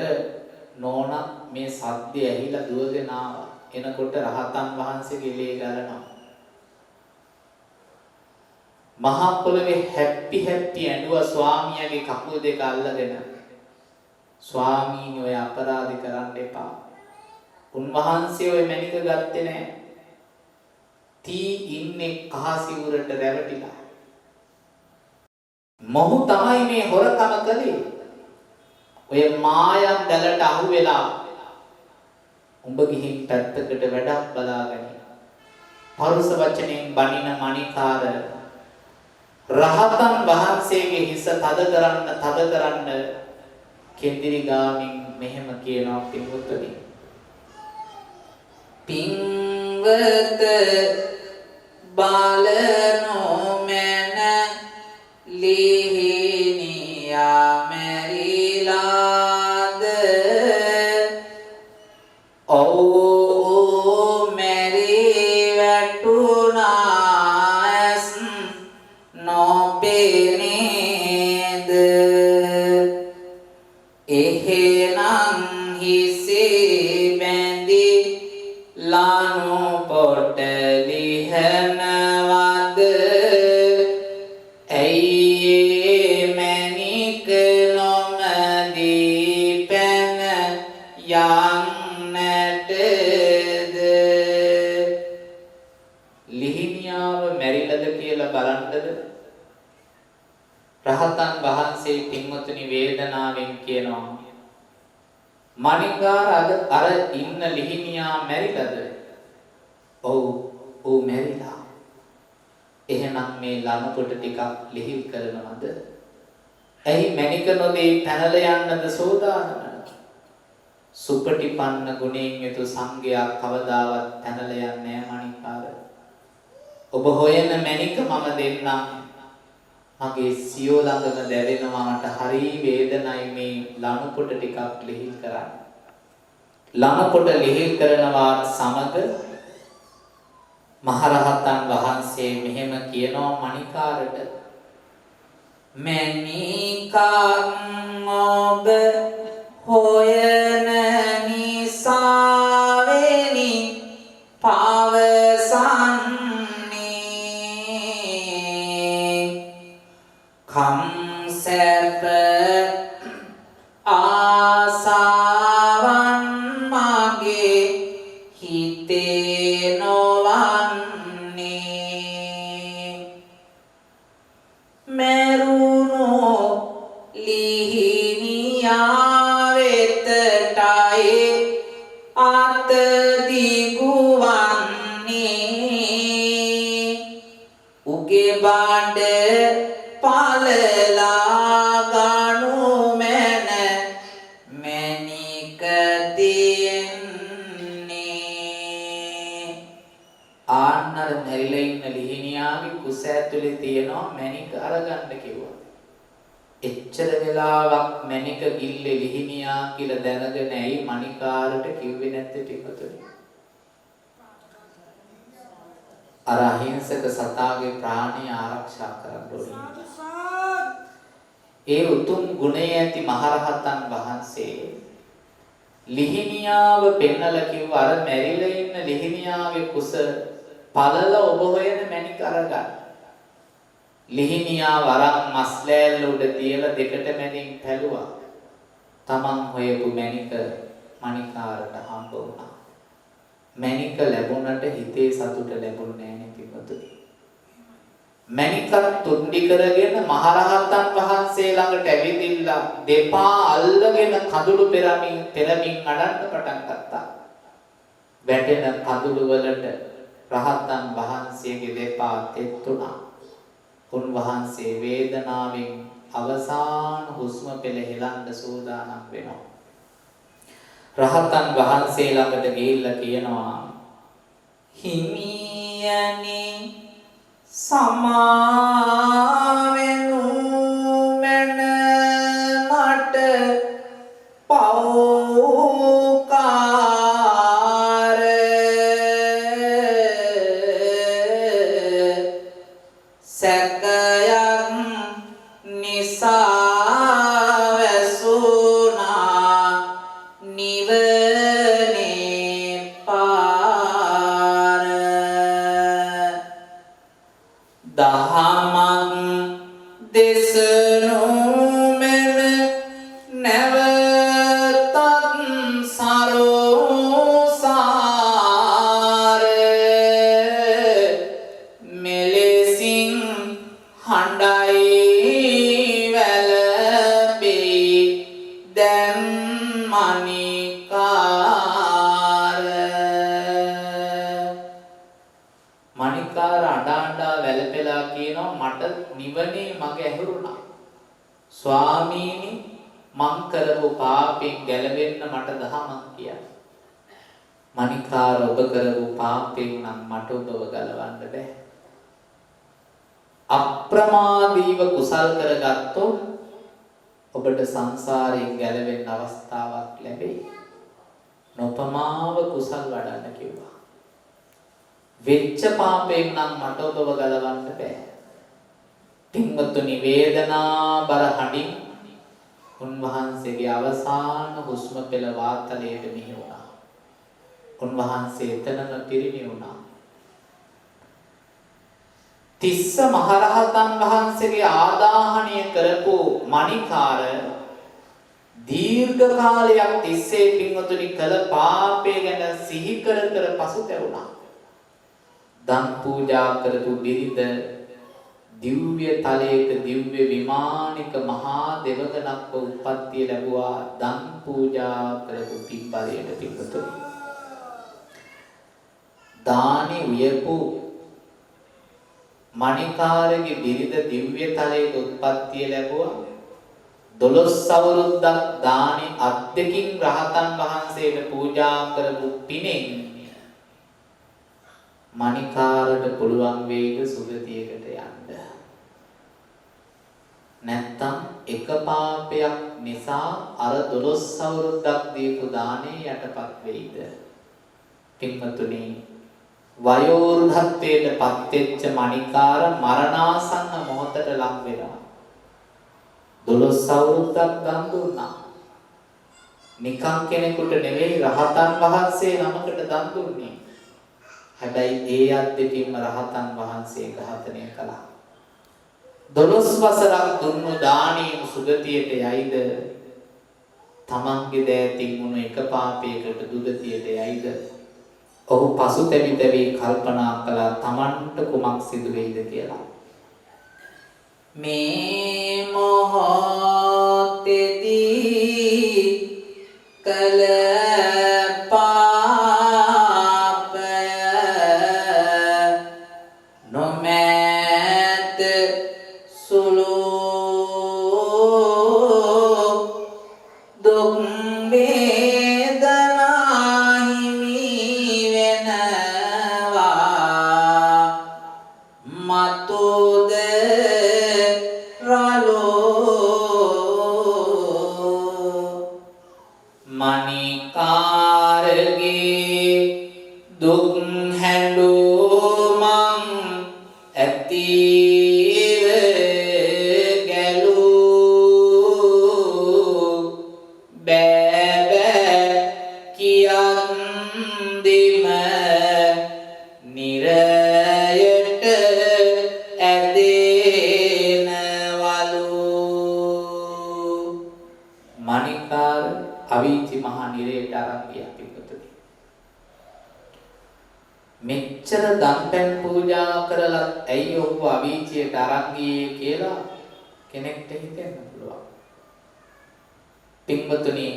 Speaker 2: නෝනා මේ සද්දය ඇහිලා දුවගෙන ආවා. එනකොට රහතන් වහන්සේගේ ලේ ගලනවා. මහා පොළවේ හැප්පි හැප්පි ඇඬුවා ස්වාමියාගේ කකුල් දෙක අල්ලගෙන. ස්වාමීනි ඔය අපරාධ කරන්න එපා. උන්වහන්සේ ඔය මැණික ගත්තේ නෑ. තී ඉන්නේ කහ සිවුරට රැවටිලා. මොහු තමයි මේ හොරකම කළේ. ඔය මායම් දැලට අහු වෙලා උඹ ගිහින් පැත්තකට වැඩක් බලාගනි. පරුස වචනෙන් බනින මණිකාර රහතන් වහන්සේගේ හිස තද කරන්න තද කරන්න කෙඳිරි ගාමින් මෙහෙම කියනවා පින්වත්නි.
Speaker 3: පින්වත බලනොමැන ලිහිණියා මැරිලාද? ඔව් මැරි වැටුණා ඇස් නොපෙනේද? එහෙනම් හිසේ බැඳි ලනු පොට ලිහනවද? ඇයි ඒ මැණික නොමදී පැන යන්නටද?
Speaker 2: ලිහිණියාව මැරිලද කියලා බලන්නද? රහතන් වහන්සේ පින්වතුනි වේදනාවෙන් කියනවා, මණිකාර අර ඉන්න ලිහිණියා මැරිලද? ඔව් ඔව් මැරිලා. එහෙනම් මේ ලනු පොට ටිකක් ලිහිල් කරනවද? ඇයි මැණික නොදී පැනලා යන්නද සෝදානම? සුපටිපන්න ගුණයෙන් යුතු සංඝයා කවදාවත් පැනලා යන්නේ නෑ මණිකාර. ඔබ හොයන මැණික මම දෙන්නම්. මගේ සියෝ ළඟම දැවෙනවා, මට හරි වේදනයි මේ ලනු පොට ටිකක් ලිහිල් කරන්න. ලනු පොට ලිහිල් කරනවා සමග මහරහතන් වහන්සේ මෙහෙම කියනවා මණිකාරට,
Speaker 3: මැණිකක් ඔබ හොයන නිසාවෙනි පවසන්නේ, කම් සැප ආසාවන් මගේ හිතේ නොවන්නේ, මැරුණෝ ලිහිණියා වෙතටයි අත දිගුවන්නේ, උගේ බඩ පළලා ගනු මැන මැණික තියෙන්නේ.
Speaker 2: ආන්න අර මැරිලා ඉන්න ලිහිණියාගේ කුස ඇතුලේ තියෙනවා මැණික අරගන්න කිව්වා. එච්චර වෙලාවක් මැණික ගිල්ලේ ලිහිණියා කියලා දැනගෙන ඇයි මණිකාරට කිව්වේ නැත්තේ පිටුතුනි? අර අහිංසක සතාගේ ප්‍රාණය ආරක්ෂා කරන්න ඕනේ. ඒ උතුම් ගුණය ඇති මහරහතන් වහන්සේ ලිහිණියාව පෙන්නලා කිව්වා, අර මැරිලා ඉන්න ලිහිණියාගේ කුස පළල ඔබ හොයන මැණික අරගන්න. ලිහිණියා වරන් මස් ලෑල්ල උඩ තියලා දෙකට මැදින් පැලුවා. තමන් හොයපු මැණික මණිකාරට හම්බ වුණා. මැණික ලැබුණට හිතේ සතුට ලැබුණේ නෑ නේ පින්වතුනි. මැණිකත් තුන්ඩි කරගෙන මහරහතන් වහන්සේ ළඟට ඇවිදින්න දෙපා අල්ලගෙන කඳුළු පෙරමින් පෙරමින් අඬන්න පටන් ගත්තා. වැටෙන කඳුළු වලට රහතන් වහන්සේගේ දෙපා තෙත් වුණා. උන්වහන්සේ වේදනාවෙන් අවසාන හුස්ම පෙළ හෙලන්න සූදානම් වෙනවා. රහතන් වහන්සේ ළඟට ගිහිල්ලා කියනවා,
Speaker 3: හිමියනි සමාවෙනු මැන මට පව්කාර, සැකයක් නිසා වැසුණා නිවනේ පාර, දහමක් දෙසනු මැන නැවතත් සරෝසාර, මෙලෙසින් හඬයි වැළපෙයි දැන් මණිකාර.
Speaker 2: මණිකාර අඬ අඬා වැළපෙලා කියනවා, මට නිවනේ මග ඇහුරුණා. ස්වාමීනි මං කරපු පාපෙන් ගැලවෙන්න මට දහමක් කියන්න. මණිකාර ඔබ කරපු පාපෙන් නම් මට ඔබව ගලවන්න බෑ. අප්‍රමාදීව කුසල් කරගත්තොත් ඔබට සංසාරයෙන් ගැලවෙන්න අවස්ථාවක් ලැබෙයි. නොපමාව කුසල් වඩන්න කිව්වා. වෙච්ච පාපයෙන් නම් මට ඔබව ගලවන්න බෑ. පින්වතුනි වේදනා බර හඬින් උන්වහන්සේගේ අවසාන හුස්ම පෙළ වාතලයට මිහි වුණා. උන්වහන්සේ එතනම පිරිනිවුණා. තිස්ස මහරහතන් වහන්සේගේ ආදාහනය කරපු මණිකාර දීර්ඝ කාලයක් තිස්සේ පින්වතුනි කළ පාපය ගැන සිහි කර කර පසුතැවුණා. දන් පූජා කරපු බිරිඳ දිව්‍ය තලයක දිව්‍ය විමානික මහා දෙවගණක්ව උත්පත්තිය ලැබුවා දන් පූජා කරපු පින් බලයට පින්වතුනි. දානි උයපු මණිකාරගේ බිරිඳ දිව්‍ය තලයක උත්පත්තිය ලැබුවා. 12 අවුරුද්දක් දානි අත් දෙකින් රහතන් වහන්සේට පූජා කරපු පිනෙන් මණිකාරට පුළුවන් වේද සුගතියකට යන්න? නැත්තම් එක පාපයක් නිසා අර 12 අවුරුද්දක් දීපු දානේ යටපත් වෙයිද? පින්වතුනි, වයෝවෘද්ධත්වයට පත්වෙච්ච මණිකාර මරණාසන්න මොහොතට ලක් වෙනවා. 12 අවුරුද්දක් දන් දුන්නා. නිකන් කෙනෙකුට නෙවෙයි, රහතන් වහන්සේ නමකට දන් දුන්නේ. හැබැයි ඒ අත් දෙකින්ම රහතන් වහන්සේ ඝාතනය කළා. 12 වසරක් දුන්නු දානීය සුගතියට යයිද? තමන්ගේ දෑතින් වුණු එක පාපයකට දුගතියට යයිද? ඔහු පසුතැවි තැවි කල්පනා කළා තමන්ට කුමක් සිදු වෙයිද කියලා.
Speaker 3: මේ මොහොතේදී කළ පාපය නොමැත සුළු දුක් වේදනා හිමි වෙනවා මතුද රළෝ.
Speaker 2: මණිකාරගේ දුක් හැඬුමන් ඇතිව ගැලූ බෑ බෑ කියන්දිම නිරයට ඇදෙනවලු. මණිකාර අවීචි මහා නිරයට අරන් ගියා පිටුතුනි. මෙච්චර දන්පැන් පූජා කරලත් ඇයි ඔහු අවීචියට අරන් ගියේ කියලා කෙනෙක්ට හිතෙන්න පුළුවන්. පින්වතුනි,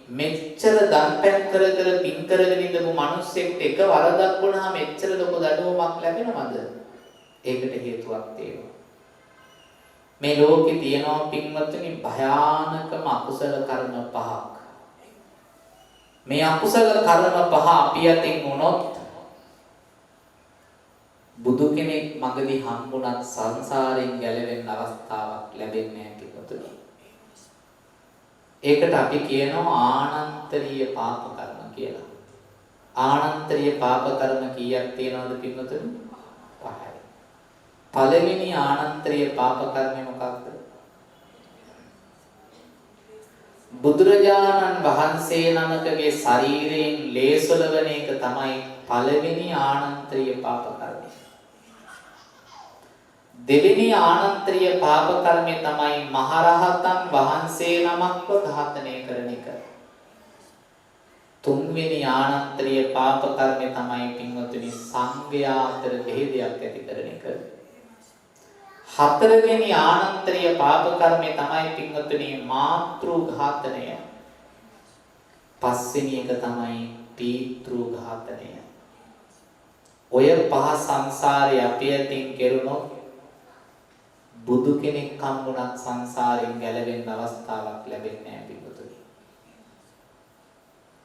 Speaker 2: මෙච්චර දන්පැන් කර කර පින් කරගෙන ඉඳපු මිනිස්සෙක්ට එක වරදක් වුණාම එච්චර ලොකු දඩුවමක් ලැබෙනවද? ඒකට හේතුවක් තියෙනවා. මේ ලෝකේ තියෙනවා පින්වතුනි භයානකම අකුසල කර්ම පහක්. මේ අකුසල කර්ම පහ අපි අතින් වුණොත් බුදු කෙනෙක් මගදී හම්බුණත් සංසාරයෙන් ගැලවෙන්න අවස්ථාවක් ලැබෙන්නේ නැහැ පින්වතුනි. ඒකට අපි කියනවා ආනන්තරීය පාප කර්ම කියලා. ආනන්තරීය පාප කර්ම කීයක් තියෙනවද පින්වතුනි? පහයි. පළවෙනි ආනන්තරීය පාප කර්මය මොකක්ද? බුදුරජාණන් වහන්සේ නමකගේ ශරීරයෙන් ලේසොලවන එක තමයි පළවෙනි ආනන්තරීය පාප කර්මය. දෙවෙනි ආනන්තරීය පාප කර්මය තමයි මහරහතන් වහන්සේ නමක්ව ඝාතනය කරන එක. තුන්වෙනි ආනන්තරීය පාප කර්මය තමයි පින්වතුනි සංඝයා අතර භේදයක් ඇති කරන එක. හතරවෙනි ආනන්තරීය පාප කර්මය තමයි පින්වතුනි මාතෘ ඝාතනය. පස්වෙනි එක තමයි පීතෘ ඝාතනය. ඔය පහ සංසාරේ අපි අතින් කෙරුණොත් බුදු කෙනෙක් හම්බුණත් සංසාරයෙන් ගැලවෙන්න අවස්ථාවක් ලැබෙන්නේ නැහැ පින්වතුනි.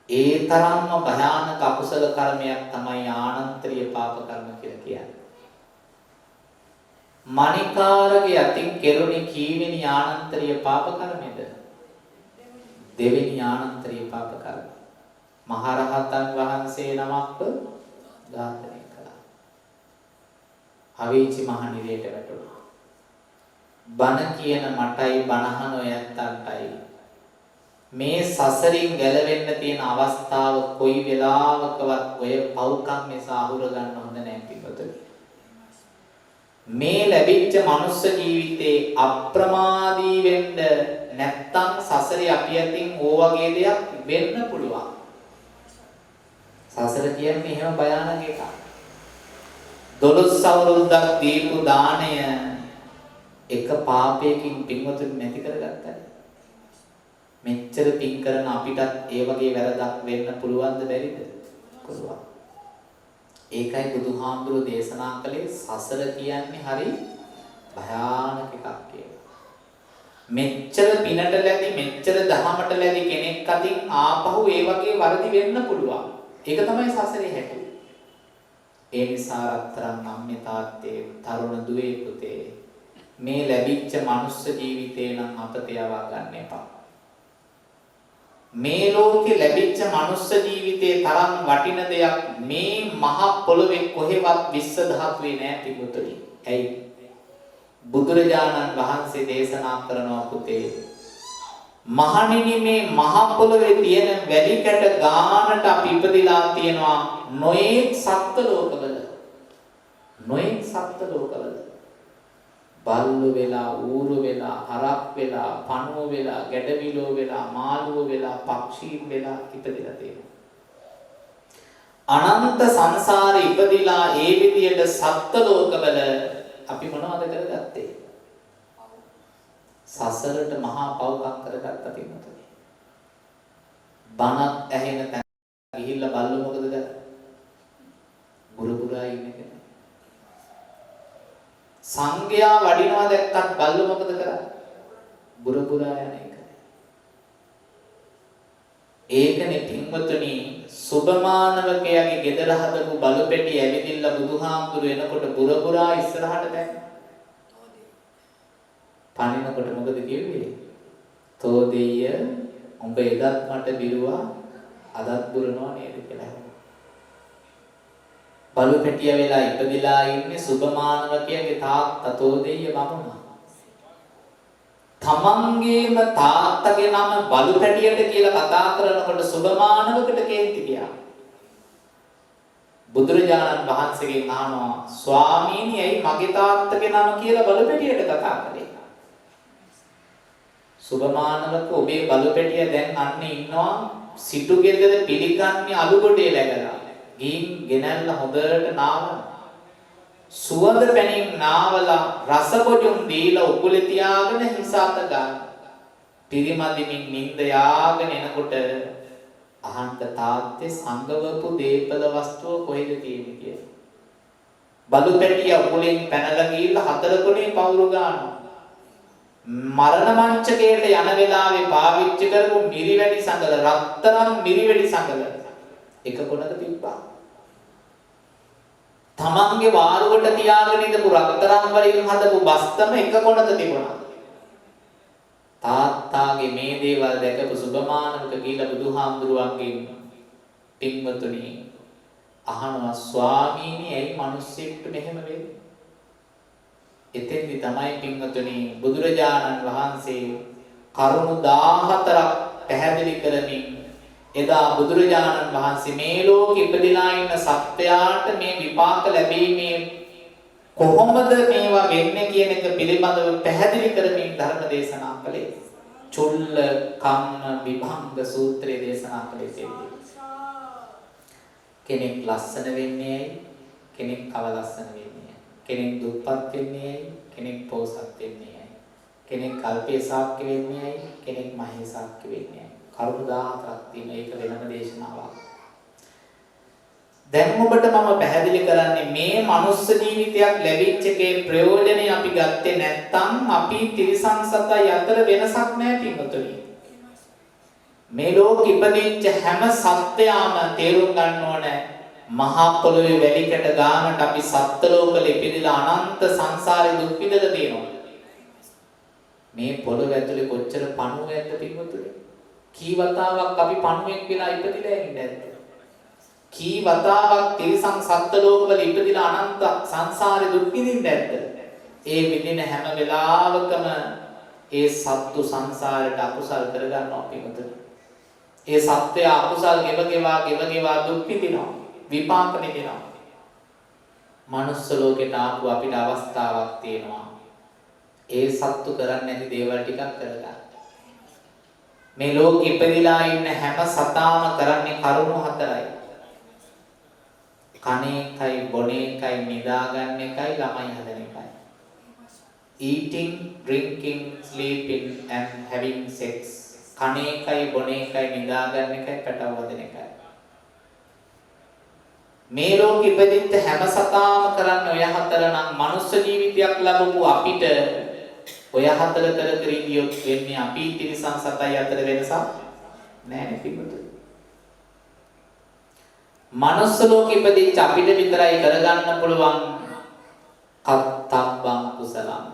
Speaker 2: ඒ තරම්ම භයානක අකුසල කර්මයක් තමයි ආනන්තරීය පාප කර්ම කියලා කියන්නේ. මණිකාරගේ අතින් කෙරුණේ කීවෙනි ආනන්තරීය පාප කර්මයද? දෙවෙනි ආනන්තරීය පාප කර්ම. මහරහතන් වහන්සේ නමක්ව ඝාතනය කළා. අවීචි මහ නිරයට වැටුණා. බණ කියන මටයි බණහන ඔය ඇත්තන්ටයි මේ සසරින් ගැලවෙන්න තියෙන අවස්ථාව කොයි වෙලාවකවත් ඔය පව්කම් නිසා අහුර ගන්න හොඳ නෑ පින්වතුනි. මේ ලැබිච්ච මනුස්ස ජීවිතේ අප්‍රමාදී වෙන්න නැත්තම් සසරේ අපි අතින් ඕ වගේ දෙයක් වෙන්න පුළුවන්. සසර කියන්නේ එහෙම භයානක එකක්. 12 අවුරුද්දක් දීපු දාණය එක පාපයකින් පින්වතුනි නැති කරගත්තා. මෙච්චර පින් කරන අපිටත් ඒ වගේ වැරදක් වෙන්න පුළුවන්ද බැරිද? පුළුවන්. ඒකයි බුදුහාමුදුරුවෝ දේශනා කළේ සසර කියන්නේ හරි භයානක එකක් කියලා. මෙච්චර පිනට ලැබි මෙච්චර දහමට ලැබි කෙනෙක් අතින් ආපහු ඒ වගේ වරදි වෙන්න පුළුවන්. ඒක තමයි සසරේ හැටි. ඒ නිසා රත්තරන් අම්මේ තාත්තේ තරුණ දුවේ පුතේ මේ ලැබිච්ච මනුස්ස ජීවිතේ නම් අපතේ යවා ගන්න එපා. මේ ලෝකේ ලැබිච්ච මනුස්ස ජීවිතේ තරම් වටින දෙයක් මේ මහ පොළොවේ කොහෙවත් විශ්ව ධාතුවේ නෑ පිටුතුනි. ඇයි? බුදුරජාණන් වහන්සේ දේශනා කරනවා පුතේ, මහණෙනි මේ මහ පොළොවේ තියෙන වැලි කැට ගානට අපි ඉපදිලා තියෙනවා නොයෙක් සත්ත්ව ලෝකවල. නොයෙක් සත්ත්ව ලෝකවල. බල්ලු වෙලා, ඌරු වෙලා, හරක් වෙලා, පණුව වෙලා, ගැඩවිලෝ වෙලා, මාළුව වෙලා, පක්ෂීන් වෙලා ඉපදිලා තියෙනවා. අනන්ත සංසාරේ ඉපදිලා ඒ විදියට සත්ත්ව ලෝකවල අපි මොනවද කරගත්තේ? සසරට මහා පව්කම් කරගත්ත පින්වතුනි. බණක් ඇහෙන තැන ගිහිල්ලා බල්ලෝ මොකද කරන්නේ? බුරුබුරා ඉන්න කෙනා. සංඝයා වඩිනවා දැක්කත් බල්ලෝ මොකද කරන්නේ? බුරුබුරා යන එක. ඒකනේ පින්වතුනි සුභමානවකයාගේ ගෙදර හදපු බලු පෙටි ඇවිදින්න බුදුහාමුදුරු එනකොට බුරුබුරා ඉස්සරහට දැන් පනිනකොට මොකද කිව්වේ? තෝ දෙయ్య උඹ එදත් මට බිරුවා අදත් බුරනවා නේද කියලා. බලු පැටිය වෙලා ඉපදිලා ඉන්නේ සුභමානවකයාගේ තාත්තා තෝ දෙయ్య බමුණා. තමන්ගේම තාත්තගේ නම බලු පැටියට කියලා කතා කරනකොට සුභමානවකට කේන්ති ගියා. බුදුරජාණන් වහන්සේගෙන් අහනවා, ස්වාමීනි ඇයි මගේ තාත්තගේ නම කියලා බලු පැටියට කතා කළේ? සුභමානවක ඔබේ බලු පැටිය දැන් අන්නේ ඉන්නවා සිටු ගෙදර පිළිගන්නේ අලු ගොඩේ läගලා. ගිහින් ගෙනල්ලා හොඳට නාවන. සුවඳ පැනින් නාවලා රස බොජුන් දීලා උකුලේ තියාගෙන හිස අත ගන්න. පිරිමදිමින් නිින්ද යාගෙන එනකොට අහන්ත තාත්තේ සංගවපු දීපල වස්තුව කොහෙද තියෙන්නේ කියලා. බලු පැටිය උකුලෙන් පැනලා ගිහිල්ලා හතර කොනේ පවුරු ගන්නවා. මරණ මංචකයට යන වෙලාවේ පාවිච්චි කරපු මිරිවැඩි සඟල, රත්තරන් මිරිවැඩි සඟල එක කොනක තිබ්බා. තමන්ගේ වාරුවට තියාගෙන ඉඳපු රත්තරන් වලින් හදපු බස්තම එක කොනක තිබුණා. තාත්තාගේ මේ දේවල් දැකපු සුභමානවක ගිහිල්ලා බුදුහාමුදුරුවන්ගෙන් පින්වතුනි අහනවා, ස්වාමීනි ඇයි මිනිස්සෙක්ට මෙහෙම වෙන්නේ? එතෙන්දි තමයි පින්වතුනි බුදුරජාණන් වහන්සේ කරුණු 14ක් පැහැදිලි කරමින් එදා බුදුරජාණන් වහන්සේ මේ ලෝකෙ ඉපදිලා ඉන්න සත්වයාට මේ විපාක ලැබීමේ කොහොමද මේවා වෙන්නේ කියන එක පිළිබඳව පැහැදිලි කරමින් ධර්ම දේශනා කළේ. චුල්ල කම්ම විභංග සූත්‍රය දේශනා කළේ එතෙන්දී. කෙනෙක් ලස්සන වෙන්නේ ඇයි? කෙනෙක් අවලස්සන වෙන්නේ ඇයි? කෙනෙක් දුප්පත් වෙන්නේ ඇයි? කෙනෙක් පොහොසත් වෙන්නේ ඇයි? කෙනෙක් අල්පේසාක්‍ය වෙන්නේ ඇයි? කෙනෙක් මහේසාක්‍ය වෙන්නේ ඇයි? කරුණු 14ක් තියෙන ඒක වෙනම දේශනාවක්. දැන් ඔබට මම පැහැදිලි කරන්නේ මේ මනුස්ස ජීවිතයක් ලැබිච්ච එකේ ප්‍රයෝජනෙ අපි ගත්තේ නැත්නම් අපි තිරිසන් සතයි අතර වෙනසක් නෑ පින්වතුනි. මේ ලෝකෙ ඉපදිච්ච හැම සත්වයාම තේරුම් ගන්න ඕන මහා පොළොවේ වැලි කැට ගානට අපි සත්ත්ව ලෝකවල ඉපදිලා අනන්ත සංසාරේ දුක් විඳලා තියෙනවා. මේ පොළොව ඇතුලේ කොච්චර පණුව ඇද්ද පින්වතුනි? කී වතාවක් අපි පණුවෙක් වෙලා ඉපදිලා ඉන්නේ නැද්ද? කී වතාවක් තිරිසන් සත්ත්ව ලෝකවල ඉපදිලා අනන්ත සංසාරේ දුක් විඳින්නේ නැද්ද? ඒ විඳින හැම වෙලාවකම ඒ සත්තු සංසාරයට අකුසල් කරගන්නවා පින්වතුනි. ඒ සත්වයා අකුසල් ගෙව ගෙවා ගෙව ගෙවා දුක් විඳිනවා, විපාක විඳිනවා. මනුස්ස ලෝකෙට ආපු අපිට අවස්ථාවක් තියෙනවා. ඒ සත්තු කරන්නේ නැති දේවල් ටිකක් කරගන්න. මේ ලෝකෙ ඉපදිලා ඉන්න හැම සතාම කරන්නේ කරුණු හතරයි. කන එකයි, බොන එකයි, නිදා ගන්න එකයි, ළමයි හදන එකයි. Eating, drinking, sleeping and having sex. කන එකයි, බොන එකයි, නිදා ගන්න එකයි, පැටව හදන එකයි. මේ ලෝකෙ ඉපදිච්ච හැම සතාම කරන්න ඔය හතර නම් මනුස්ස ජීවිතයක් ලැබපු අපිට ඔය හතර කර කර ඉඳියොත් වෙන්නේ අපි තිරිසන් සතයි අතර වෙනසක් නෑ නේ පිටුතුනි. මනුස්ස ලෝකෙ ඉපදිච්ච අපිට විතරයි කරගන්න පුළුවන් කත්තබ්බං කුසලං.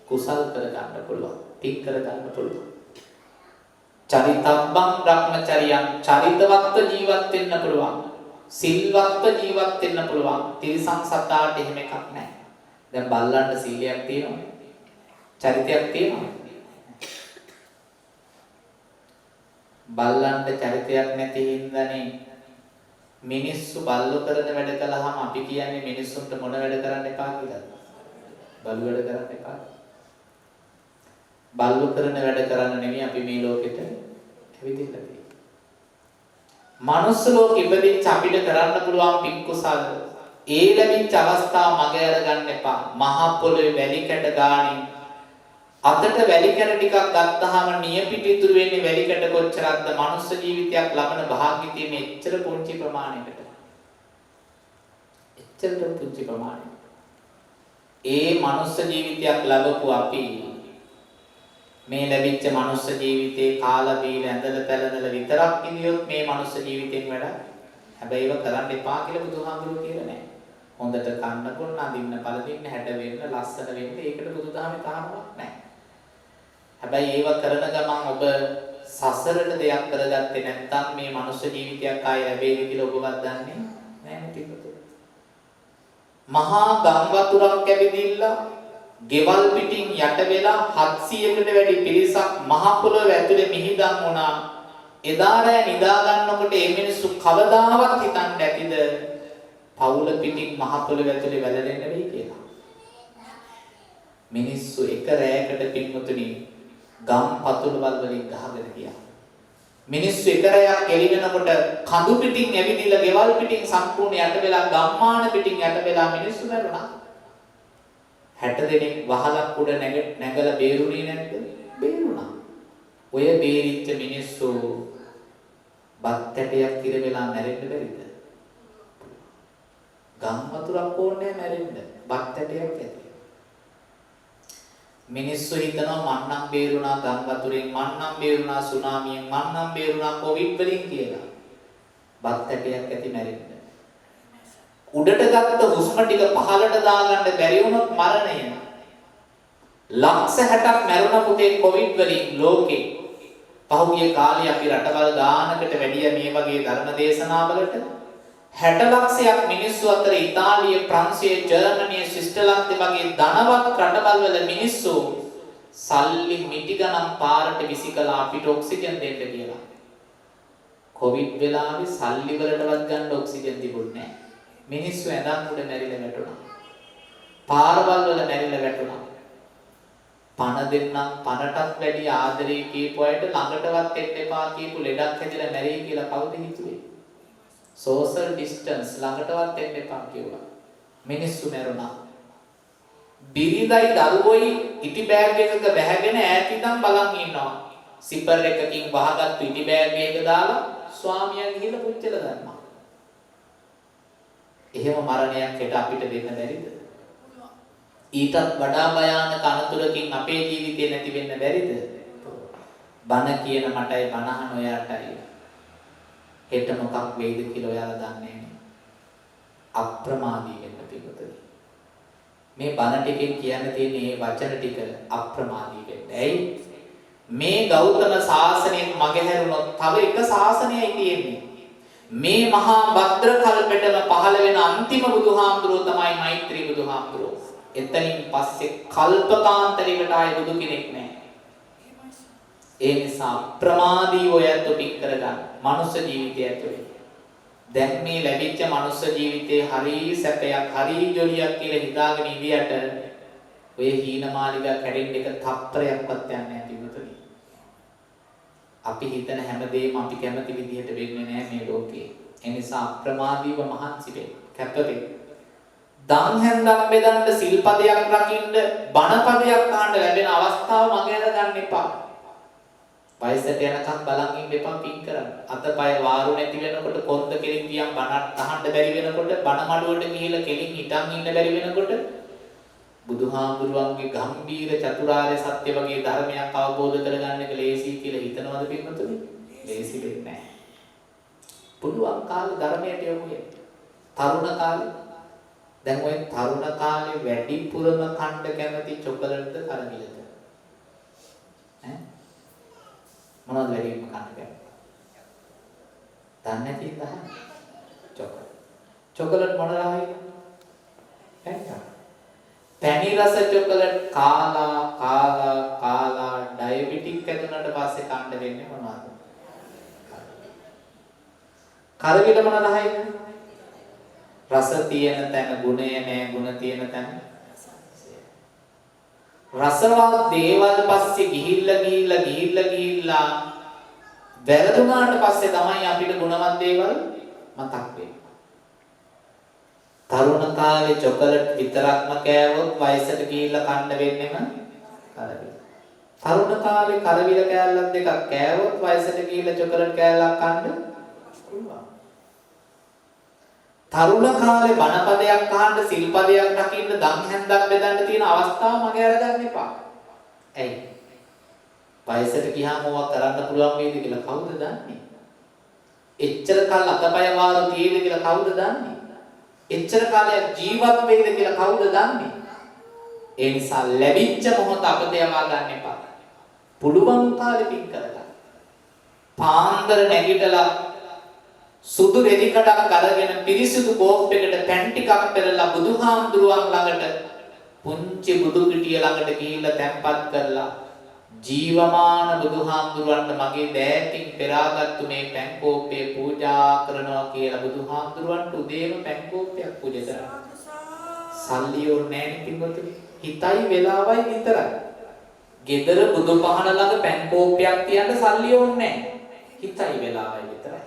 Speaker 2: කුසල් කරගන්න පුළුවන්, පින් කරගන්න පුළුවන්. චරිතබ්බං බ්‍රහ්මචරියං, චරිතවත්ව ජීවත් වෙන්න පුළුවන්. සිල්වත්ව ජීවත් වෙන්න පුළුවන්. තිරිසන් සතාට එහෙම එකක් නැහැ. දැන් බල්ලන්ට සීලයක් තියෙනවද? චරිතයක් තියෙනවද? බල්ලන්ට චරිතයක් නැති හින්දානේ මිනිස්සු බල්ලෝ කරන වැඩ කළාම අපි කියන්නේ මිනිස්සුන්ට මොන වැඩ කරන්න එපා කියලාද? බලු වැඩ කරන්න එපා. බල්ලෝ කරන වැඩ කරන්න නෙමෙයි අපි මේ ලෝකෙට ඇවිදින්න තියෙන්නේ. මනුස්ස ලෝකෙ ඉපදිච්ච අපිට කරන්න පුළුවන් පින් කුසල් ඒ ලැබිච්ච අවස්ථාව මග අරගන්න එපා. මහ පොළොවේ වැලි කැට ගානින් අතට වැලි කැට ටිකක් ගත්තාම නියපිට ඉතුරු වෙන්නේ වැලි කැට කොච්චරක්ද? මනුස්ස ජීවිතයක් ලබන භාග්‍ය තියෙන එච්චර පුංචි ප්‍රමාණයකට. එච්චර පුංචි ප්‍රමාණයකට. ඒ මනුස්ස ජීවිතයක් ලැබපු අපි මේ ලැබිච්ච මනුස්ස ජීවිතේ කාලා බීලා ඇඳලා පැළඳලා විතරක් ඉඳියොත් මේ මනුස්ස ජීවිතෙන් වැඩ. හැබැයි ඒව කරන්න එපා කියලා බුදුහාමුදුරුවෝ කියලා නෑ. හොඳට කන්න බොන්න, අඳින්න පළඳින්න, හැඩ වෙන්න, ලස්සන වෙන්න ඒකට බුදුදහමේ තාරණයක් නෑ. හැබැයි ඒව කරන ගමන් ඔබ සසරට දෙයක් කරගත්තේ නැත්නම් මේ මනුස්ස ජීවිතයක් ආයෙ ලැබෙයිද කියලා ඔබවත් දන්නේ නෑ නේ පිටුතුන. මහා ගම් වතුරක් ඇවිදින්න ගෙවල් පිටින් යට වෙලා 700කට වැඩි පිරිසක් මහ පොළොව ඇතුලේ මිහිදන් වුණා. එදා රෑ නිදා ගන්නකොට මේ මිනිස්සු කවදාවත් හිතන්න ඇතිද පවුල පිටින් මහ පොළොව ඇතුලේ වැළලෙන්න වෙයි කියලා? මිනිස්සු එක රෑකට පින්වතුනි ගම් පතුලවල් වලින් ගහගෙන ගියා. මිනිස්සු එක රැයක් එළි වෙනකොට කඳු පිටින් ඇවිදිලා ගෙවල් පිටින් සම්පූර්ණ යට වෙලා ගම්මාන පිටින් යට වෙලා මිනිස්සු මැරුණා. 60 දෙනෙක් වහලක් උඩ නැගලා බේරුණේ නැද්ද? බේරුණා. ඔය බේරිච්ච මිනිස්සු බත් ඇටයක් කිර වෙලා මැරෙන්න බැරිද? ගම් වතුරක් ඕනේ මැරෙන්න. බත් ඇටයක් ඇති. මිනිස්සු හිතනවා මන්නම් බේරුණා ගම් වතුරෙන්, මන්නම් බේරුණා සුනාමියෙන්, මන්නම් බේරුණා කොවිඩ් වලින් කියලා. බත් ඇටයක් ඇති මැරෙන්න. උඩට ගත්ත හුස්ම ටික පහළට දාගන්න බැරි වුණොත් මරණය. ලක්ෂ 60ක් මැරුණ පුතේ කොවිඩ් වලින් ලෝකේ. පහුගිය කාලේ අපි රටවල් ගානකට වැඩිය මේ වගේ ධර්ම දේශනාවලට 60 ලක්ෂයක් මිනිස්සු අතර ඉතාලිය, ප්‍රංශය, ජර්මනිය, ස්විට්සර්ලන්තය වගේ ධනවත් රටවල් වල මිනිස්සු සල්ලි මිටි ගණන් පාරට විසිකලා අපිට ඔක්සිජන් දෙන්න කියලා. කොවිඩ් වෙලාවේ සල්ලි වලටවත් ගන්න ඔක්සිජන් තිබුණේ නැහැ. මිනිස්සු ඇඳන් උඩ මැරිලා වැටුණා. පාරවල් වල මැරිලා වැටුණා. පණ දෙන්නම් පණටත් වැඩි ආදරේ කියපු අයට ළඟටවත් එන්න එපා කියපු ලෙඩක් හැදිලා මැරෙයි කියලා කවුද හිතුවේ? සෝෂල් ඩිස්ටන්ස් ළඟටවත් එන්න එපා කිව්වා. මිනිස්සු මැරුණා. බිරිඳයි දරුවෝයි ඉටි බෑග් එකක බැහැගෙන ඈත ඉඳන් බලන් ඉන්නවා. සිපර් එකකින් වහගත්තු ඉටි බෑග් එක දාලා ස්වාමියා ගිහිල්ලා පුච්චලා දැම්මා. එහෙම මරණයක් හෙට අපිට දෙන්න බැරිද? ඊටත් වඩා භයානක අනතුරකින් අපේ ජීවිතේ නැති වෙන්න බැරිද? බණ කියන මටයි බණ අහන ඔයාටයි හෙට මොකක් වෙයිද කියලා ඔයාලා දන්නේ නැහැ. අප්‍රමාදී වෙන්න පිටුතුනි. මේ බණ ටිකෙන් කියන්න තියෙන මේ වචන ටික අප්‍රමාදී වෙන්න. ඇයි? මේ ගෞතම ශාසනයෙන් මගහැරුණොත් තව එක ශාසනයයි තියෙන්නේ. මේ මහා භද්‍ර කල්පෙටම පහළ වෙන අන්තිම බුදුහාමුදුරුවෝ තමයි මෛත්‍රී බුදුහාමුදුරුවෝ. එතනින් පස්සේ කල්පකාන්තරයකට ආයේ බුදු කෙනෙක් නැහැ. ඒ නිසා ප්‍රමාදීව ඔයත් පික් කරගන්න මනුස්ස ජීවිතය ඇතුලේ. දැන් මේ ලැබිච්ච මනුස්ස ජීවිතේ හරි සැපයක් හරි ජොලියක් කියලා හිතාගෙන ඉඳියට ඔය හීනමාලිගා කැඩෙන්න එක තප්පරයක්වත් යන්නේ නැහැ පිටුතුනි. අපි හිතන හැමදේම අපි කැමති විදිහට වෙන්නේ නැහැ මේ ලෝකේ. ඒ නිසා අප්‍රමාදීව මහන්සි වෙන්න, කැප වෙන්න. දන් හැන්දක් බෙදන්න, සිල්පදයක් රකින්න, බණ පදයක් අහන්න ලැබෙන අවස්ථාව මගහැර ගන්න එපා. වයසට යනකම් බලන් ඉන්න එපා පින් කරන්න. අතපය වාරු නැති වෙනකොට, කොන්ද කෙලින් ගියම් බණ අහන්න බැරි වෙනකොට, බණ මඩුවට ගිහිල්ලා කෙලින් හිටන් ඉන්න බැරි වෙනකොට බුදුහාමුදුරුවන්ගේ ගම්බීර චතුරාර්ය සත්‍ය වගේ ධර්මයක් අවබෝධ කරගන්න එක ලේසි කියලා හිතනවද පින්වතුනි? ලේසි වෙන්නේ නැහැ. පුළුවන් කාලේ ධර්මයට යොමු වෙන්න. තරුණ කාලේ දැන් ඔය තරුණ කාලේ වැඩිපුරම කණ්ඩ කැමති චොකලට්ද කරමිලද? ඈ මොනවද වැඩියෙන්ම කන්න කැමති? දන්නේ නැති හින්දා චොකලට්. චොකලට් මොන රහයිද? පැණි. පැණි රස චොකලට් කාලා කාලා කාලා ඩයබටික් හැදුනට පස්සේ කන්න වෙන්නේ මොනවද? කරවිල මොන රහයිද? රස තියෙන තැන ගුණය නෑ, ගුණ තියෙන තැන රසවත් දේවල් පස්සේ ගිහිල්ලා ගිහිල්ලා ගිහිල්ලා ගිහිල්ලා වැරදුනාට පස්සේ තමයි අපිට ගුණවත් දේවල් මතක් වෙන්නේ. තරුණ කාලේ චොකලට් විතරක්ම කෑවොත් වයසට ගිහිල්ලා කන්න වෙන්නෙම කරවිල. තරුණ කාලේ කරවිල කෑල්ලක් දෙකක් කෑවොත් වයසට ගිහිල්ලා චොකලට් කෑල්ලක් කන්න පුළුවන්. තරුණ කාලේ බණපදයක් අහන්න, සිල්පදයක් රකින්න, දන් හැන්දක් බෙදන්න තියෙන අවස්ථාව මගේ අරගන්න එපා. ඇයි? වයසට ගියාම ඕවා කරන්න පුළුවන් වේද කියලා කවුද දන්නේ? එච්චර කල් අතපය වාරු තියෙයිද කියලා කවුද දන්නේ? එච්චර කාලයක් ජීවත් වෙයිද කියලා කවුද දන්නේ? ඒ නිසා ලැබිච්ච මොහොත අපත යවා ගන්න එපා. පුළුවන් කාලෙ පින් කරගන්න. පාන්දර නැගිටලා සුදු රෙදි කඩක් අරගෙන පිරිසිදු කෝප්පයකට පැන් ටිකක් පෙරලා බුදුහාමුදුරුවන් ළඟට පුංචි බුදු ගෙඩිය ළඟට ගිහිල්ලා තැන්පත් කරලා ජීවමාන බුදුහාමුදුරුවන්ට මගේ දෑතින් පෙරාගත්තු මේ පැන් කෝප්පය පූජා කරනවා කියලා බුදුහාමුදුරුවන්ට උදේම පැන් කෝප්පයක් පූජා කරා. සල්ලි ඕනේ නෑනේ පින්වතුනි. හිතයි වෙලාවයි විතරයි. ගෙදර බුදු පහන ළඟ පැන් කෝප්පයක් තියන්න සල්ලි ඕනේ නෑ. හිතයි වෙලාවයි විතරයි.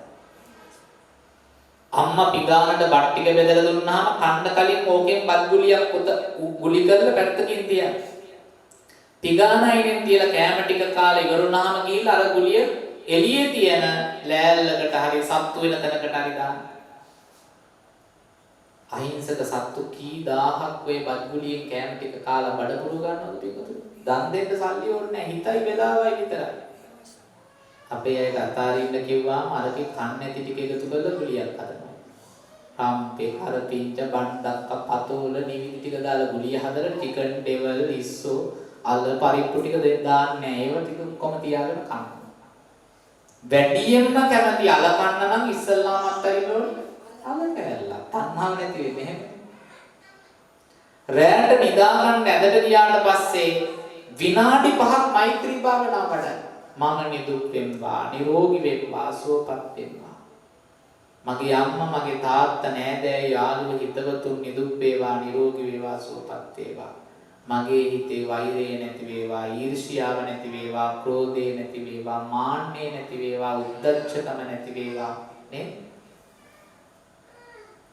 Speaker 2: අම්මා පිගානට බත් ටික බෙදලා දුන්නාම කන්න කලින් ඕකෙන් බත් ගුලියක් ගුලි කරලා පැත්තකින් තියන්න. පිගාන අයිනෙන් තියලා කෑම ටික කාලා ඉවරුනහම ගිහිල්ලා අර ගුලිය එළියේ තියෙන ලෑල්ලකට හරි සත්තු වෙන තැනකට හරි දාන්න. අහිංසක සත්තු කී දහහක් ඔය බත් ගුලියෙන් කෑම ටික කාලා බඩ පුරු ගන්නවද පිටුතුන? දන් දෙන්න සල්ලි ඕනේ නැහැ. හිතයි වෙලාවයි විතරයි. අපේ අයට අතාරින්න කිව්වාම අරකේ කන් නැති ටික එකතු කරලා ගුලියක් හදනවා. රම්පේ කරපිංච බණ්ඩක්ක පතෝල නිවිදි ටික දාලා ගුලිය හදලා චිකන් ඩෙවල් ඉස්සෝ අල පරිප්පු ටික දාන්නේ නැහැ. ඒව ටික ඔක්කොම තියාගෙන කන්න. වැඩියෙන්ම කැමති අල කන්න නම් ඉස්සල්ලාම අත්තරින්න ඕනේ අල කෑල්ල. තණ්හාව නැති වෙන්නේ එහෙම. රැයට නිදා ගන්න ඇඳට ගියාට පස්සේ විනාඩි 5ක් මෛත්‍රී භාවනා වඩන්න. මම නිදුක් වෙම්වා, නිරෝගී වෙම්වා, සුවපත් වෙම්වා. මගේ අම්මා, මගේ තාත්තා, නෑදෑයෝ, යාළුවෝ, හිතවතුන් නිදුක් වේවා, නිරෝගී වේවා, සුවපත් වේවා. මගේ හිතේ වෛරය නැති වේවා, ඊර්ෂ්‍යාව නැති වේවා, ක්‍රෝධය නැති වේවා, මාන්නය නැති වේවා, උද්දච්චකම නැති වේවා නේ.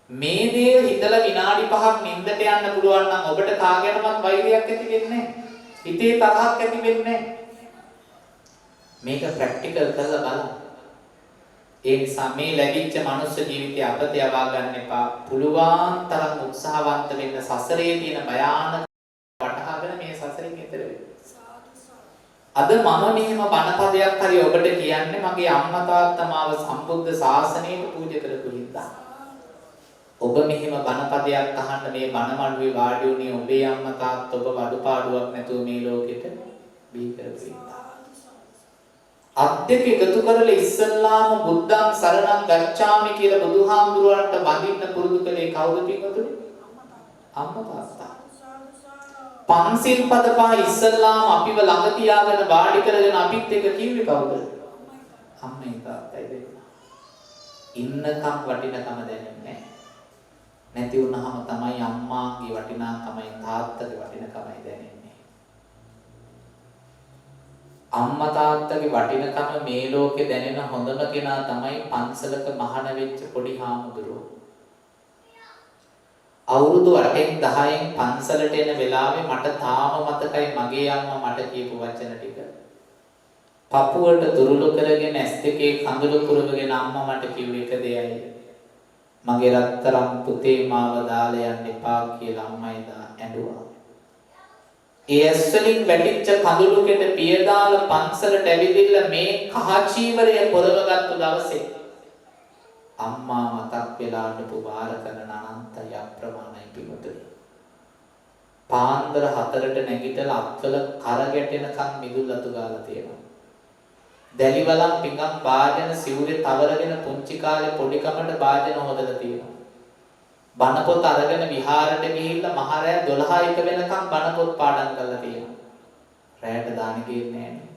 Speaker 2: මේ දේ හිතලා විනාඩි 5ක් නින්දට යන්න පුළුවන් නම් ඔබට කා ගැනවත් වෛරයක් ඇති වෙන්නේ නැහැ. හිතේ තරහක් ඇති වෙන්නේ නැහැ. මේක ප්‍රැක්ටිකල් කරලා බලන්න. ඒ නිසා මේ ලැබිච්ච මනුස්ස ජීවිතය අපත යවා ගන්න එපා. පුළුවන් තරම් උත්සාහවන්ත වෙන්න සසරේ තියෙන භයානක වටහාගෙන මේ සසරෙන් එතර වෙන්න. අද මම මෙහෙම බණපදයක් හරි ඔබට කියන්නේ මගේ අම්මා තාත්තා මාව සම්බුද්ධ ශාසනයට පූජා කරපු හින්දා. ඔබ මෙහෙම බණපදයක් අහන්න මේ බණ මඩුවේ වාඩි වුණේ ඔබේ අම්මා තාත්තා ඔබ අඩුපාඩුවක් නැතුව මේ ලෝකෙට බිහි කරපු හින්දා. අත් දෙක එකතු කරලා ඉස්සල්ලාම බුද්ධං සරණං ගච්ඡාමි කියලා බුදුහාමුදුරුවන්ට වඳින්න පුරුදු කළේ කවුද පින්වතුනි? අම්මා තාත්තා. පන්සිල් පද පහ ඉස්සල්ලාම අපිව ළඟ තියාගෙන වාඩි කරගෙන අපිත් එක්ක කිව්වේ කවුද? අම්මයි තාත්තයි දෙන්නා. ඉන්නකම් වටිනකම දැනෙන්නේ නැහැ. නැති වුණාම තමයි අම්මාගේ වටිනාකමයි තාත්තගේ වටිනකමයි දැනෙන්නේ. අම්මා තාත්තගේ වටිනකම මේ ලෝකේ දැනෙන හොඳම කෙනා තමයි පන්සලක මහාන වෙච්ච පොඩි හාමුදුරුවෝ. අවුරුදු 8න් 10න් පන්සලට එන වෙලාවේ මට තාම මතකයි මගේ අම්මා මට කියපු වචන ටික. පපුවට තුරුළු කරගෙන ඇස් දෙකේ කඳුළු පුරවගෙන අම්මා මට කිව්ව එක දෙයයි. මගේ රත්තරන් පුතේ මාව දාලා යන්න එපා කියලා අම්මා එදා ඇඬුවා. ඒ ඇස් වලින් වැටිච්ච කඳුළු කෙට පිය දාලා පන්සලට ඇවිදින්න මේ කහ චීවරය පොරවගත්තු දවසේ අම්මා මතක් වෙලා අඬපු වාර ගණන අනන්තයි අප්‍රමාණයි පිටුතුනි. පාන්දර 4ට නැගිටලා අත්වල කර ගැටෙනකන් මිදුල් අතු ගාලා තියෙනවා. දැලි වලම් පිඟන් භාජන සිවුරේ තවරගෙන පුංචි කාලේ පොඩි කමට භාජන හොදලා තියෙනවා. බණ පොත අරගෙන විහාරට ගිහිල්ලා මහ රෑ 12 එක වෙනකන් බණ පොත් පාඩම් කරලා තියෙනවා. රෑට දාන ගියේ නෑනේ.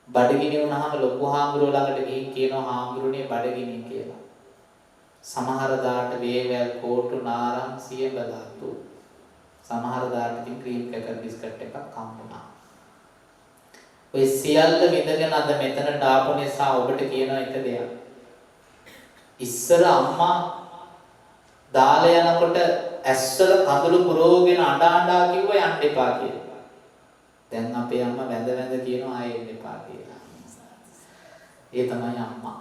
Speaker 2: බඩගිනි වුණාම ලොකු හාමුදුරුවෝ ළඟට ගිහින් කියනවා හාමුදුරනේ බඩගිනි කියලා. සමහර දාට වේවැල් කෝටු නාරම් සියඹලාතු. සමහර දාට ඉතින් ක්‍රීම් ක්‍රැකර් බිස්කට් එකක් හම්බුණා. ඔය සියල්ල විඳගෙන අද මෙතනට ආපු නිසා ඔබට කියනවා එක දෙයක්. ඉස්සර අම්මා දාලා යනකොට ඇස්වල කඳුළු පුරවගෙන අඬ අඬා කිව්වා යන්න එපා කියලා. දැන් අපේ අම්මා වැඳ වැඳ කියනවා ආයෙ එන්න එපා කියලා. ඒ තමයි අම්මා.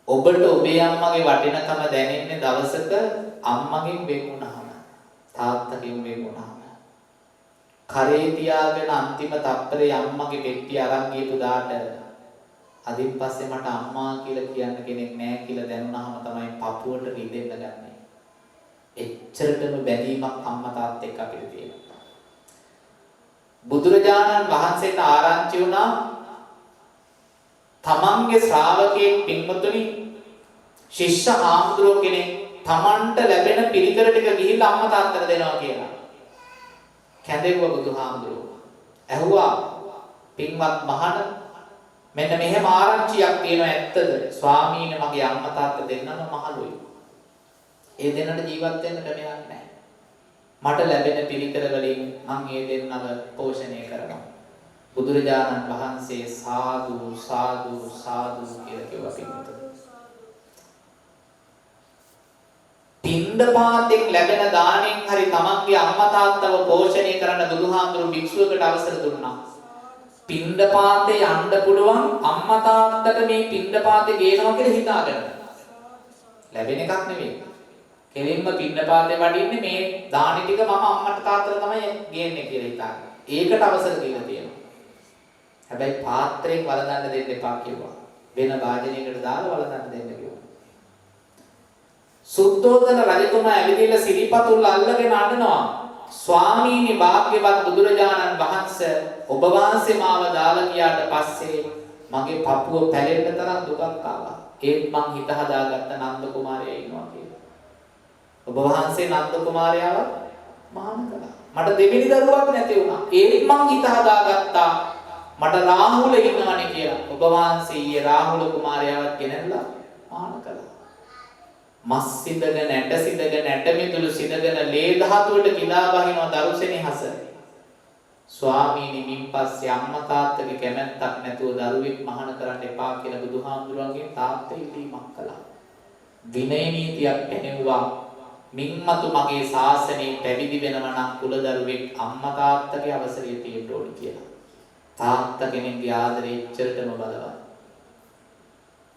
Speaker 2: ඔබට ඔබේ අම්මගේ වටිනකම දැනෙන්නේ දවසක අම්මගෙන් වෙන් වුණාම, තාත්තගෙන් වෙන් වුණාම. කරේ තියාගෙන අන්තිම තප්පරේ අම්මගේ පෙට්ටිය අරන් ගියපු දාට අදින් පස්සේ මට අම්මා කියලා කියන්න කෙනෙක් නෑ කියලා දැනුණාම තමයි පපුවට රිදෙන්න ගන්නෙ. එච්චරටම බැඳීමක් අම්මා තාත්තා එක්ක අපිට තියෙනවා. බුදුරජාණන් වහන්සේට ආරංචි වුණා තමන්ගේ ශ්‍රාවකයෙක් පින්වතුනි ශිෂ්‍ය හාමුදුරුවෝ කෙනෙක් තමන්ට ලැබෙන පිළිකර ටික ගිහිල්ලා අම්මා තාත්තට දෙනවා කියලා. කැඳෙව්ව බුදුහාමුදුරුවෝ. ඇහුවා පින්වත් මහණ මෙන්න මෙහෙම ආරංචියක් තියෙනවා ඇත්තද? ස්වාමීනි මගේ අම්මා තාත්තා දෙන්නම මහලුයි. ඒ දෙන්නට ජීවත් වෙන්න ක්‍රමයක් නැහැ. මට ලැබෙන පිළිකර වලින් මං ඒ දෙන්නව පෝෂණය කරනවා. බුදුරජාණන් වහන්සේ සාදු සාදු සාදු කියලා කිව්වා පින්වතුනි. පින්දපාතෙන් ලැබෙන දාණයෙන් හරි තමන්ගේ අම්මා තාත්තව පෝෂණය කරන්න බුදුහාමුදුරු භික්ෂුවකට අවසර දුන්නා. පින්දපාතේ යන්න පුළුවන් අම්මා තාත්තට මේ පින්දපාතේ ගේනවා කියලා හිතාගෙන. ලැබෙන එකක් නෙවෙයි. කෙලින්ම පින්දපාතේ වඩින්නේ මේ දානි ටික මම අම්මට තාත්තට තමයි ගේන්නේ කියලා හිතාගෙන. ඒකට අවසර දීලා තියෙනවා. හැබැයි පාත්‍රයෙන් වළඳන්න දෙන්න එපා කිව්වා. වෙන භාජනයකට දාලා වළඳන්න දෙන්න කිව්වා. සුද්ධෝදන රජතුමා ඇවිදilla සිරිපතුල් අල්ලගෙන අඬනවා. ස්වාමීනි භාග්‍යවත් බුදුරජාණන් වහන්සේ ඔබ වහන්සේ මාව දාලා ගියාට පස්සේ මගේ පපුව පැලෙන්න තරම් දුකක් ආවා. ඒත් මං හිත හදාගත්ත නන්ද කුමාරයා ඉන්නවා කියලා. ඔබ වහන්සේ නන්ද කුමාරයාව මහාන කළා. මට දෙවෙනි දරුවක් නැති වුණා. ඒත් මං හිත හදාගත්තා මට රාහුල ඉන්නවනේ කියලා. ඔබ වහන්සේ ඊයේ රාහුල කුමාරයාවත් ගෙනල්ලා මහාන කළා. මස් සිඳගෙන ඇට සිඳගෙන ඇට මිදුළු සිඳගෙන ලේ ධාතුවට කිඳා බහිනවා දරුසෙනෙහස. ස්වාමීනි මින් පස්සේ අම්මා තාත්තගේ කැමැත්තක් නැතුව දරුවෙක් මහාන කරන්න එපා කියලා බුදුහාමුදුරුවන්ගෙන් තාත්තා ඉල්ලීමක් කළා. විනය නීතියක් පැනෙව්වා. මින් මතු මගේ ශාසනයේ පැවිදි වෙනව නම් කුල දරුවෙක් අම්මා තාත්තගේ අවසරය තියෙන්න ඕනි කියලා. තාත්තා කෙනෙක්ගේ ආදරය එච්චරටම බලවත්.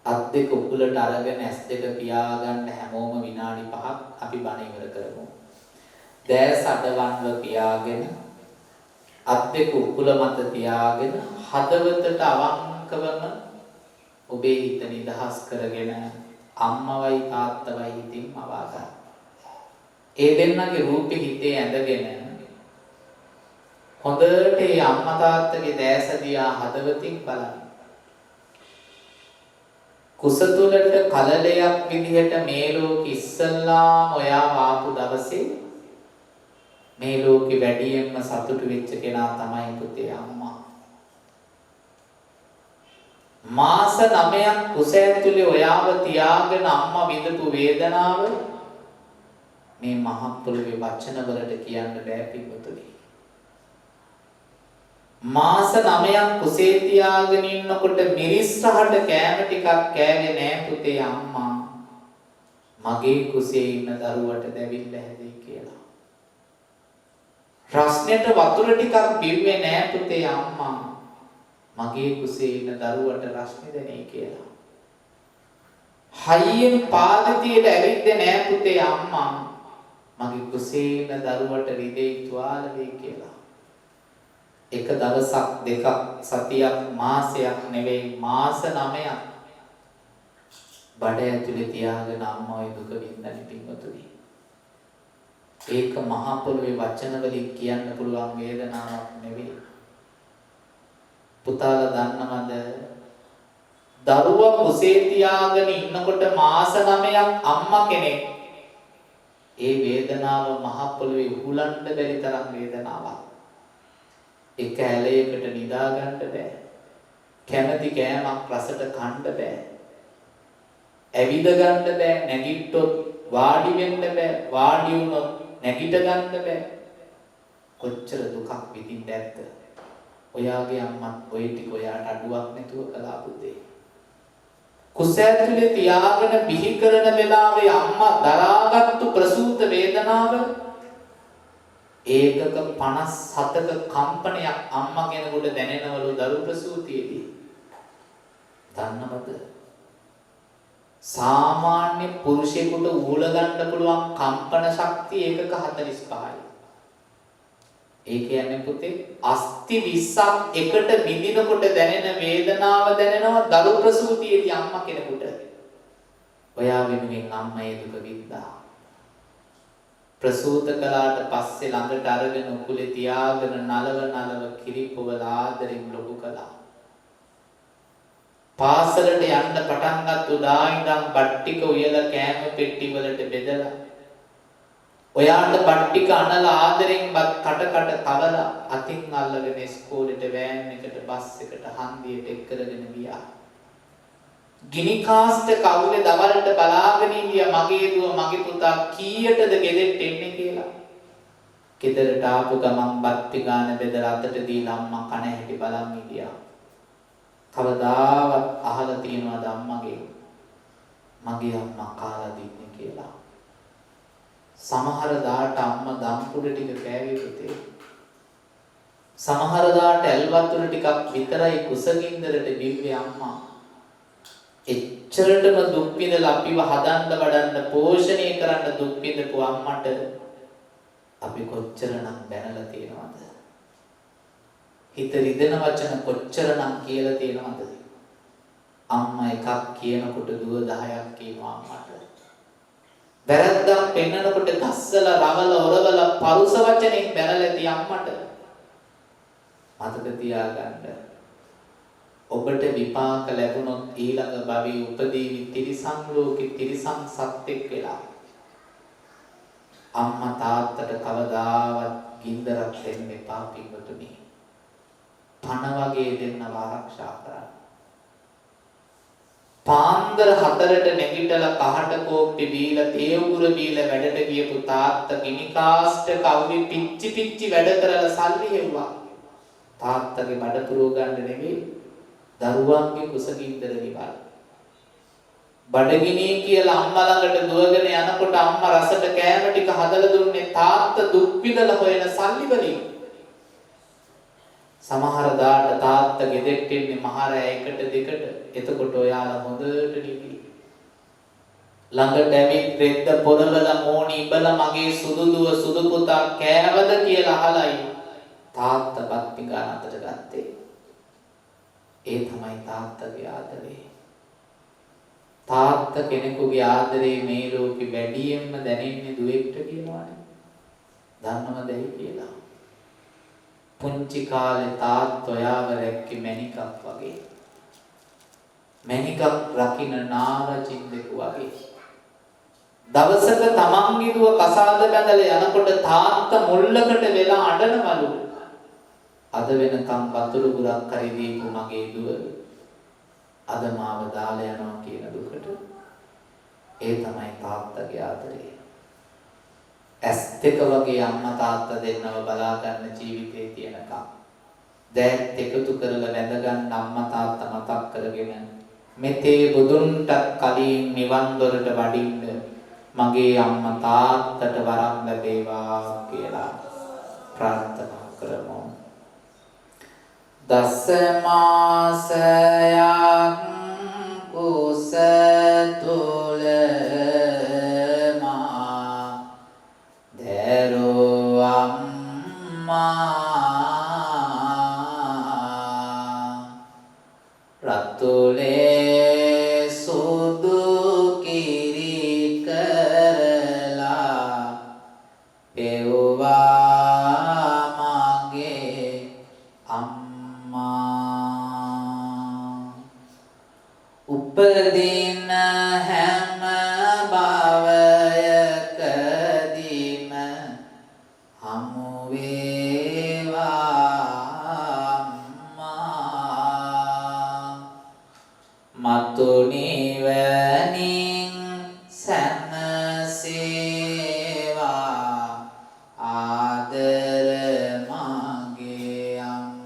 Speaker 2: අත් දෙක උකුලට අරගෙන ඇස් දෙක පියාගන්න හැමෝම විනාඩි 5ක් අපි බණ ඉවර කරමු. දෑස් අඩවන්ව පියාගෙන අත් දෙක උකුල මත තියාගෙන හදවතට අවංකවම ඔබේ හිත නිදහස් කරගෙන අම්මවයි තාත්තවයි හිතින් මවා ගන්න. ඒ දෙන්නගේ රූපෙ හිතේ ඇඳගෙන හොඳට ඒ අම්මා තාත්තගේ දෑස දිහා හදවතින් බලන්න. කුස තුලට කලලයක් විදිහට මේ ලෝකෙ ඉස්සල්ලාම ඔයාව ආපු දවසේ මේ ලෝකෙ වැඩියෙන්ම සතුටු වෙච්ච කෙනා තමයි පුතේ අම්මා. මාස 9ක් කුස ඇතුලේ ඔයාව තියාගෙන අම්මා විඳපු වේදනාව මේ මහ පොළොවේ වචන වලට කියන්න බෑ පින්වතුනි. මාස 9ක් කුසේ තියාගෙන ඉන්නකොට මිරිස් රහට කෑම ටිකක් කෑවේ නෑ පුතේ අම්මා. මගේ කුසේ ඉන්න දරුවට දැවිල්ල හැදෙයි කියලා. රස්නෙට වතුර ටිකක් බිව්වේ නෑ පුතේ අම්මා. මගේ කුසේ ඉන්න දරුවට රශ්මි දැනේ කියලා. හයියෙන් පාද තියලා ඇවිද්ද නෑ පුතේ අම්මා, මගේ කුසේ ඉන්න දරුවට රිදෙයි තුවාල වෙයි කියලා. එක දවසක් දෙකක් සතියක් මාසයක් නෙවෙයි මාස 9ක් බඩ ඇතුලේ තියාගෙන අම්මා ඔය දුක වින්දනේ පින්වතුනි. ඒක මහ පොළොවේ වචන වලින් කියන්න පුළුවන් වේදනාවක් නෙවෙයි. පුතාලා දන්නවද, දරුවා කුසේ තියාගෙන ඉන්නකොට මාස 9ක් අම්මා කෙනෙක් ඒ වේදනාව මහ පොළොවේ උහුලන්න බැරි තරම් වේදනාවක්. එක ඇලයකට නිදා ගන්න බෑ. කැමති කෑමක් රසට කන්න බෑ. ඇවිද ගන්න බෑ. නැගිට්ටොත් වාඩි වෙන්න බෑ. වාඩි වුණොත් නැගිට ගන්න බෑ. කොච්චර දුකක් විඳින්න ඇද්ද? ඔයාගේ අම්මත් ඔය ටික ඔයාට අඩුවක් නැතුව කළා පුතේ. කුස ඇතුලේ තියාගෙන බිහි කරන වෙලාවේ අම්මා දරාගත්තු ප්‍රසූත වේදනාව ඒකක 57ක කම්පනයක් අම්මා කෙනෙකුට දැනෙනවලු දරු ප්‍රසූතියේදී. දන්නවද? සාමාන්‍ය පුරුෂයෙකුට උහුල ගන්න පුළුවන් කම්පන ශක්තිය ඒකක 45යි. ඒ කියන්නේ පුතේ අස්ථි 20ක් එකට බිඳිනකොට දැනෙන වේදනාව දැනෙනවා දරු ප්‍රසූතියේදී අම්මා කෙනෙකුට. ඔයා වෙනුවෙන් අම්මා ඒ දුක වින්දා. ප්‍රසූත කළාට පස්සේ ළඟට අරගෙන උකුලේ තියාගෙන නලව නලව කිරි පොවලා ආදරෙන් ලොකු කළා. පාසලට යන්න පටන් ගත්ත උදා ඉඳන් බත් ටික උයලා කෑම පෙට්ටි වලට බෙදලා ඔයාට බත් ටික අනලා ආදරෙන් බත් කට කට කවලා අතින් අල්ලගෙන ඉස්කෝලේට වෑන් එකට බස් එකට හන්දියට එක් කරගෙන ගියා. ගිනි කාස්ට කවුලේ දවල්ට බලාගෙන හිටියා මගේ දුව මගේ පුතා කීයටද ගෙදරට එන්නේ කියලා. ගෙදරට ආපු ගමන් බත් පිඟාන බෙදලා අතට දීලා අම්මා කන හැටි බලන් හිටියා. කවදාවත් අහලා තියනවද අම්මගේ මගේ අම්මා කාලා දින්නේ කියලා? සමහර දාට අම්මා දම් කුඩ ටික කෑවේ පුතේ. සමහර දාට ඇල් වතුර ටිකක් විතරයි කුසගින්දරට බිව්වේ අම්මා. එච්චරටම දුක් විඳලා අපිව හදන්න වඩන්න පෝෂණය කරන්න දුක් විඳපු අම්මට අපි කොච්චරනම් බැනලා තියෙනවද? හිත රිදෙන වචන කොච්චරනම් කියලා තියෙනවද? අම්මා එකක් කියනකොට දුව 10ක් කියනවා අම්මට. වැරද්දක් පෙන්නනකොට ගස්සලා රවලා ඔරවලා පරුස වචනෙන් බැනලා ඇති අම්මට. මතක තියාගන්න, ඔබට විපාක ලැබුණොත් ඊළඟ භවයේ උපදීවි තිරිසන් ලෝකේ තිරිසන් සත්ෙක් වෙලා. අම්මා තාත්තට කවදාවත් ගින්දරක් දෙන්න එපා පින්වතුනි. පණ වගේ දෙන්නව ආරක්ෂා කරන්න. පාන්දර 4ට නැගිටලා කහට කෝප්පි බීලා තේ උගුර බීලා වැඩට ගියපු තාත්තා ගිනි කාස්ට කව්වේ පිච්චි පිච්චි වැඩ කරලා සල්ලි හෙව්වා. තාත්තගේ බඩ පුරව ගන්න නෙවෙයි, දරුවන්ගේ කුසගින්දර නිවල්. බඩගිනි කියලා අම්මා ළඟට දුවගෙන යනකොට අම්මා රසට කෑම ටික හදලා දුන්නේ තාත්තා දුක් විඳලා හොයන සල්ලි වලින්. සමහර දාට තාත්තා ගෙදරට එන්නේ මහ රෑ 1ට 2ට. එතකොට ඔයාලා හොඳට නිදි. ළඟට ඇවිත් රෙද්ද පොරවලා මෝණි ඉබලා මගේ සුදු දුව සුදු පුතා කෑවද කියලා අහලයි තාත්තා බත් පිඟාන අතට ගත්තේ. ඒ තමයි තාත්තගේ ආදරේ. තාත්තා කෙනෙකුගේ ආදරේ මේ ලෝකෙ වැඩියෙන්ම දැනෙන්නේ දුවෙක්ට කියනවනේ. දන්නවද ඇයි කියලා? පුංචි කාලේ තාත්තා ඔයාව රැක්කේ මැණිකක් වගේ. මැණිකක් රකින්න නාරචින්දෙකු වගේ. දවසක තමන්ගේ දුව කසාද බැඳලා යනකොට තාත්තා මුල්ලකට වෙලා අඬනවලු. අද වෙනකම් වතුර ගුරක් හරි දීපු මගේ දුව අද මාව දාලා යනවා කියන දුකට. ඒ තමයි තාත්තගේ ආදරේ. ඇස් දෙක වගේ අම්මා තාත්තා දෙන්නව බලා ගන්න ජීවිතේ තියෙනකම් දෑත් එකතු කරලා වැඳ ගන්න අම්මා තාත්තා මතක් කරගෙන මෙතේ බුදුන්ටත් කලින් නිවන් දොරට වඩින්න මගේ අම්මා තාත්තට වරම් ලැබේවා කියලා ප්‍රාර්ථනා කරමු. දස මාසයක් කුස තුල මා දැරුවම්මා රතුලේ සුදු කිරි කරලා පෙව්වා මගේ අම්මා. උපදින හැම භවයකදීම හමු වේවා අම්මා. මතු නිවනින් සැනසේවා ආදර මගේ අම්මා.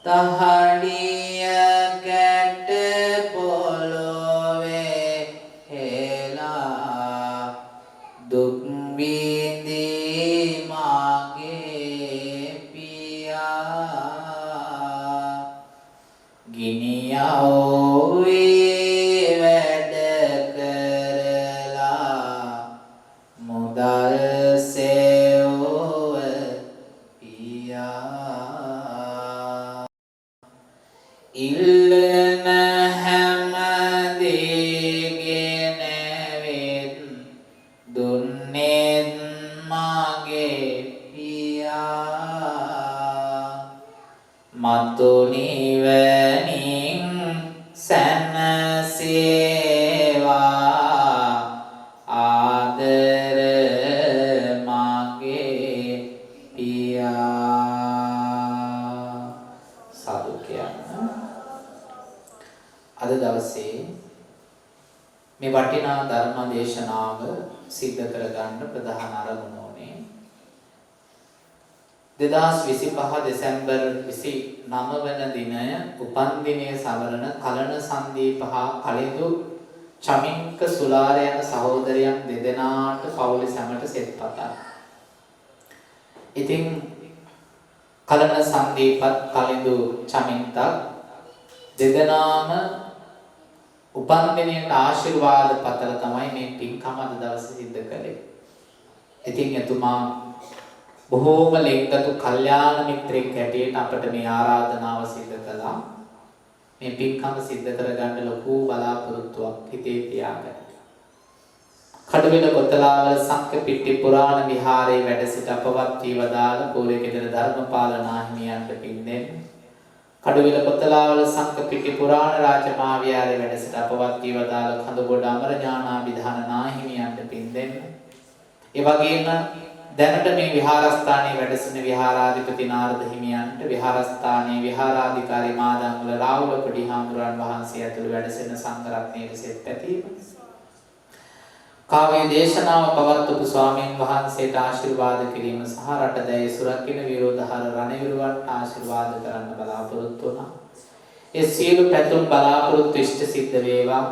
Speaker 2: තහඩිය කැට පොළොවේ හෙලා දුක් විඳි මගේ පියා ගිනි අවුවේ වැඩ කරලා මුදල් සෙව්ව පියා. ඉල්ලන හැම දේගෙන වෙත් දුන්නේත් මගේ පියා. මතු නිවනින් සැනසේවා ආදර මගේ පියා. සාදු කියන්න. අද දවසේ මේ වටිනා ධර්ම දේශනාව සිද්ධ කරගන්න ප්‍රධාන අරමුණ උනේ 2025 දෙසැම්බර් 29 වන දිනය උපන් දිනය සමරන කලන සංදීප හා කලිඳු චමින්ක සුලාර යන සහෝදරයන් දෙදෙනාට පවුලේ සැමට සෙත් පතන. ඉතින් කලන සංදීපත් කලිඳු චමින්තත් දෙදෙනාම උපන් දිනයට ආශිර්වාද පතලා තමයි මේ පින්කම අද දවසේ සිද්ධ කළේ. ඉතින් එතුමා බොහෝම ලෙන්ගතු කල්යාණ මිත්‍රෙක් හැටියට අපට මේ ආරාධනාව සිද්ධ කළා. මේ පින්කම සිද්ධ කරගන්න ලොකු බලාපොරොත්තුවක් හිතේ තියාගෙන. කඩුවෙල කොතලාවල සංකපිට්ටි පුරාණ විහාරයේ වැඩ සිට අපවත් වී වදාළ පූර්වකෙදර ධර්මපාල නාහිමියන්ට පින් දෙන්න. කඩුවෙල කොතලාවල සංකපිට්ටි පුරාණ රාජමහා විහාරයේ වැඩ සිට අපවත් වී වදාළ කඳුගොඩ අමර ඥානාභිධාන නාහිමියන්ට පින් දෙන්න. ඒ වගේම දැනට මේ විහාරස්ථානයේ වැඩ සිටින විහාරාධිපති නාරද හිමියන්ට, විහාරස්ථානයේ විහාරාධිකාරී මාදම්වල රාහුල පොඩි හාමුදුරන් වහන්සේ ඇතුළු වැඩ සිටින සංඝ රත්නයේ සෙත් පැතීම. කාව්‍ය දේශනාව පවත්වපු ස්වාමීන් වහන්සේට ආශිර්වාද කිරීම සහ රට දැය සුරකින විරෝධහර රණවිරුවන්ට ආශිර්වාද කරන්න බලාපොරොත්තු වුණා. ඒ සියලු පැතුම් බලාපොරොත්තු ඉෂ්ට සිද්ධ වේවා.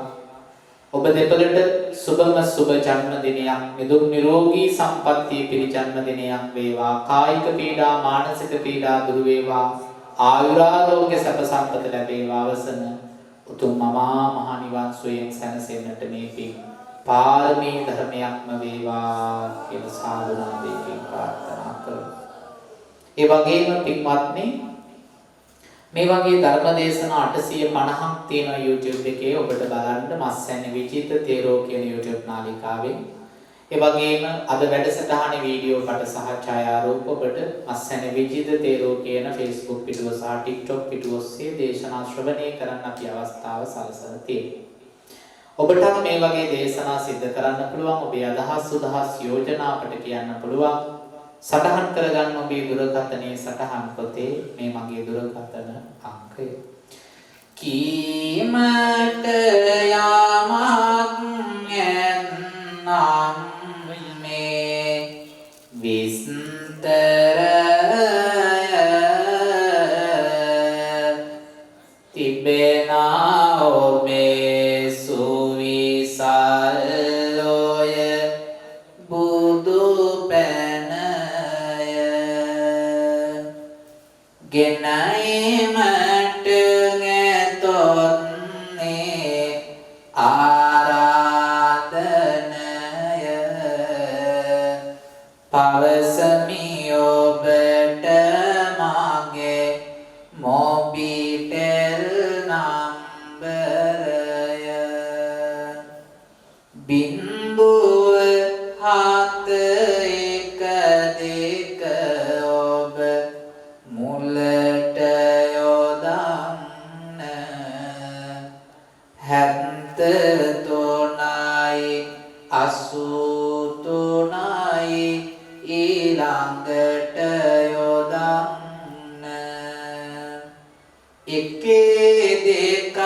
Speaker 2: ඔබ දෙපළට සුබම සුබ ජන්මදිනයක්, නිදුක් නිරෝගී සම්පන්නිය පිරි ජන්මදිනයක් වේවා. කායික පීඩා මානසික පීඩා දුරු වේවා. ආයුරාරෝග්‍ය සැප සම්පත ලැබේවා. අවසන උතුම් මමා මහ නිවන් සුවයෙන් සැනසෙන්නට මේ පින් පාරමී ධර්මයක්ම වේවා කියලා සාදු නාදයකින් ප්‍රාර්ථනා කරමු. ඒ වගේම පින්වත්නි, මේ වගේ ධර්ම දේශනා 850ක් තියෙනවා YouTube එකේ ඔබට බලන්න මස්සැන්නේ විජිත තේරෝ කියන YouTube නාලිකාවෙන්. ඒ වගේම අද වැඩසටහනේ වීඩියෝ පට සහ ඡායාරූප ඔබට මස්සැන්නේ විජිත තේරෝ කියන Facebook පිටුව සහ TikTok පිටුව ඔස්සේ දේශනා ශ්‍රවණය කරන්න අපි අවස්ථාව සලසලා තියෙනවා. ඔබටත් මේ වගේ දේශනා සිද්ධ කරන්න පුළුවන්. ඔබේ අදහස් සුදහස් යෝජනා අපට කියන්න පුළුවන්. සටහන් කරගන්න ඔබේ දුරකථනයේ සටහන් පොතේ මේ මගේ දුරකථන අංකය. කීමට යමක් ඇත්නම් මේ විස්තරය තිබෙන ඔබේ සුවිසල් ඔය බුදු පැනය.
Speaker 3: පැනීමට ඇතොත්නේ ආරාධනය. පවසමි ඔබට මගේ මොබිටෙල් නම්බරය. බින්දුව 7 1 2 ඔබ මුලට යොදන්න. 73යි 83යි ඊළඟට යොදන්න. එකේ දෙකක්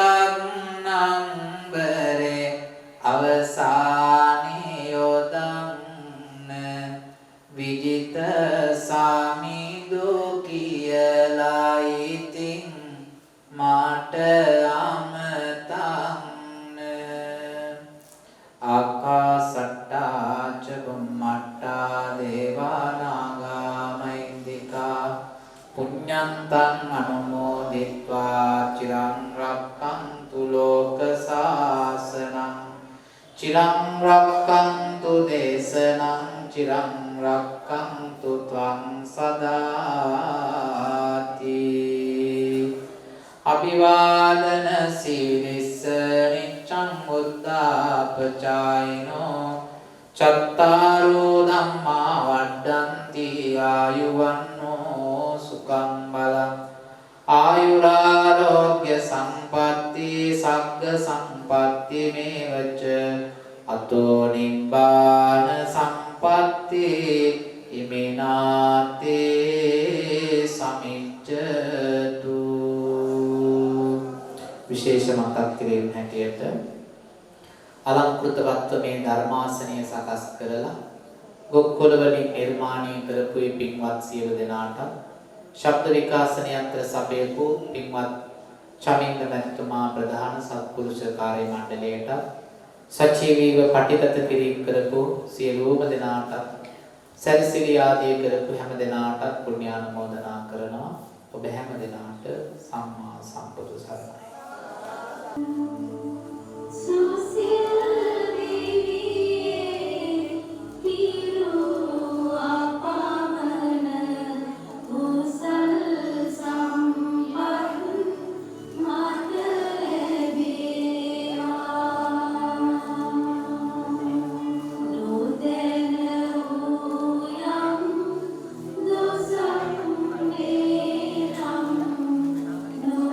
Speaker 3: නම්බරේ අවසානයේ යොදන්න. විජිත සාමිදු කියලා ඉතින් මට අමතන්න. ආකාසට්ටා ච බුම්මට්ටා දේවා නාග මහිද්దికා පුඤ්ඤන්තං අනුමෝදිත්වා චිරං රක්ඛන්තු ලෝක සාසනං. චිරං රක්ඛන්තු දේශනං චිරං රක්ඛන්තු ත්වං සදාති. අභිවාදන සීලිස්ස නිච්ඡං උද්දාපචායිනෝ චත්තාරෝ ධම්මා වඩ්ඩಂತಿ ආයුවන්නෝ සුඛං බලං. ආයුරාරෝග්‍ය සම්පatti සග්ග සම්පatti මේවච අතෝ නිබ්බාන සම්පatti ඉමිනාතේ සමිච්ඡතු.
Speaker 2: විශේෂ මතක් කිරීම හැටියට අලංකෘතවත්ව මේ ධර්මාසනය සකස් කරලා ගොක්කොළ වලින් නිර්මාණය කරපු මේ පින්වත් සියලු දෙනාට ශබ්ද විකාශන යන්ත්‍ර සපයපු පින්වත් චමින්ද මැතිතුමා ප්‍රධාන සත්පුරුෂ කාර්ය මණ්ඩලයට සජීවීව පටිගත කිරීම කරපු සියලුම දෙනාට සැරසිලි ආදිය කරපු හැම දෙනාටත් පුණ්‍යානුමෝදනා කරනවා. ඔබ හැම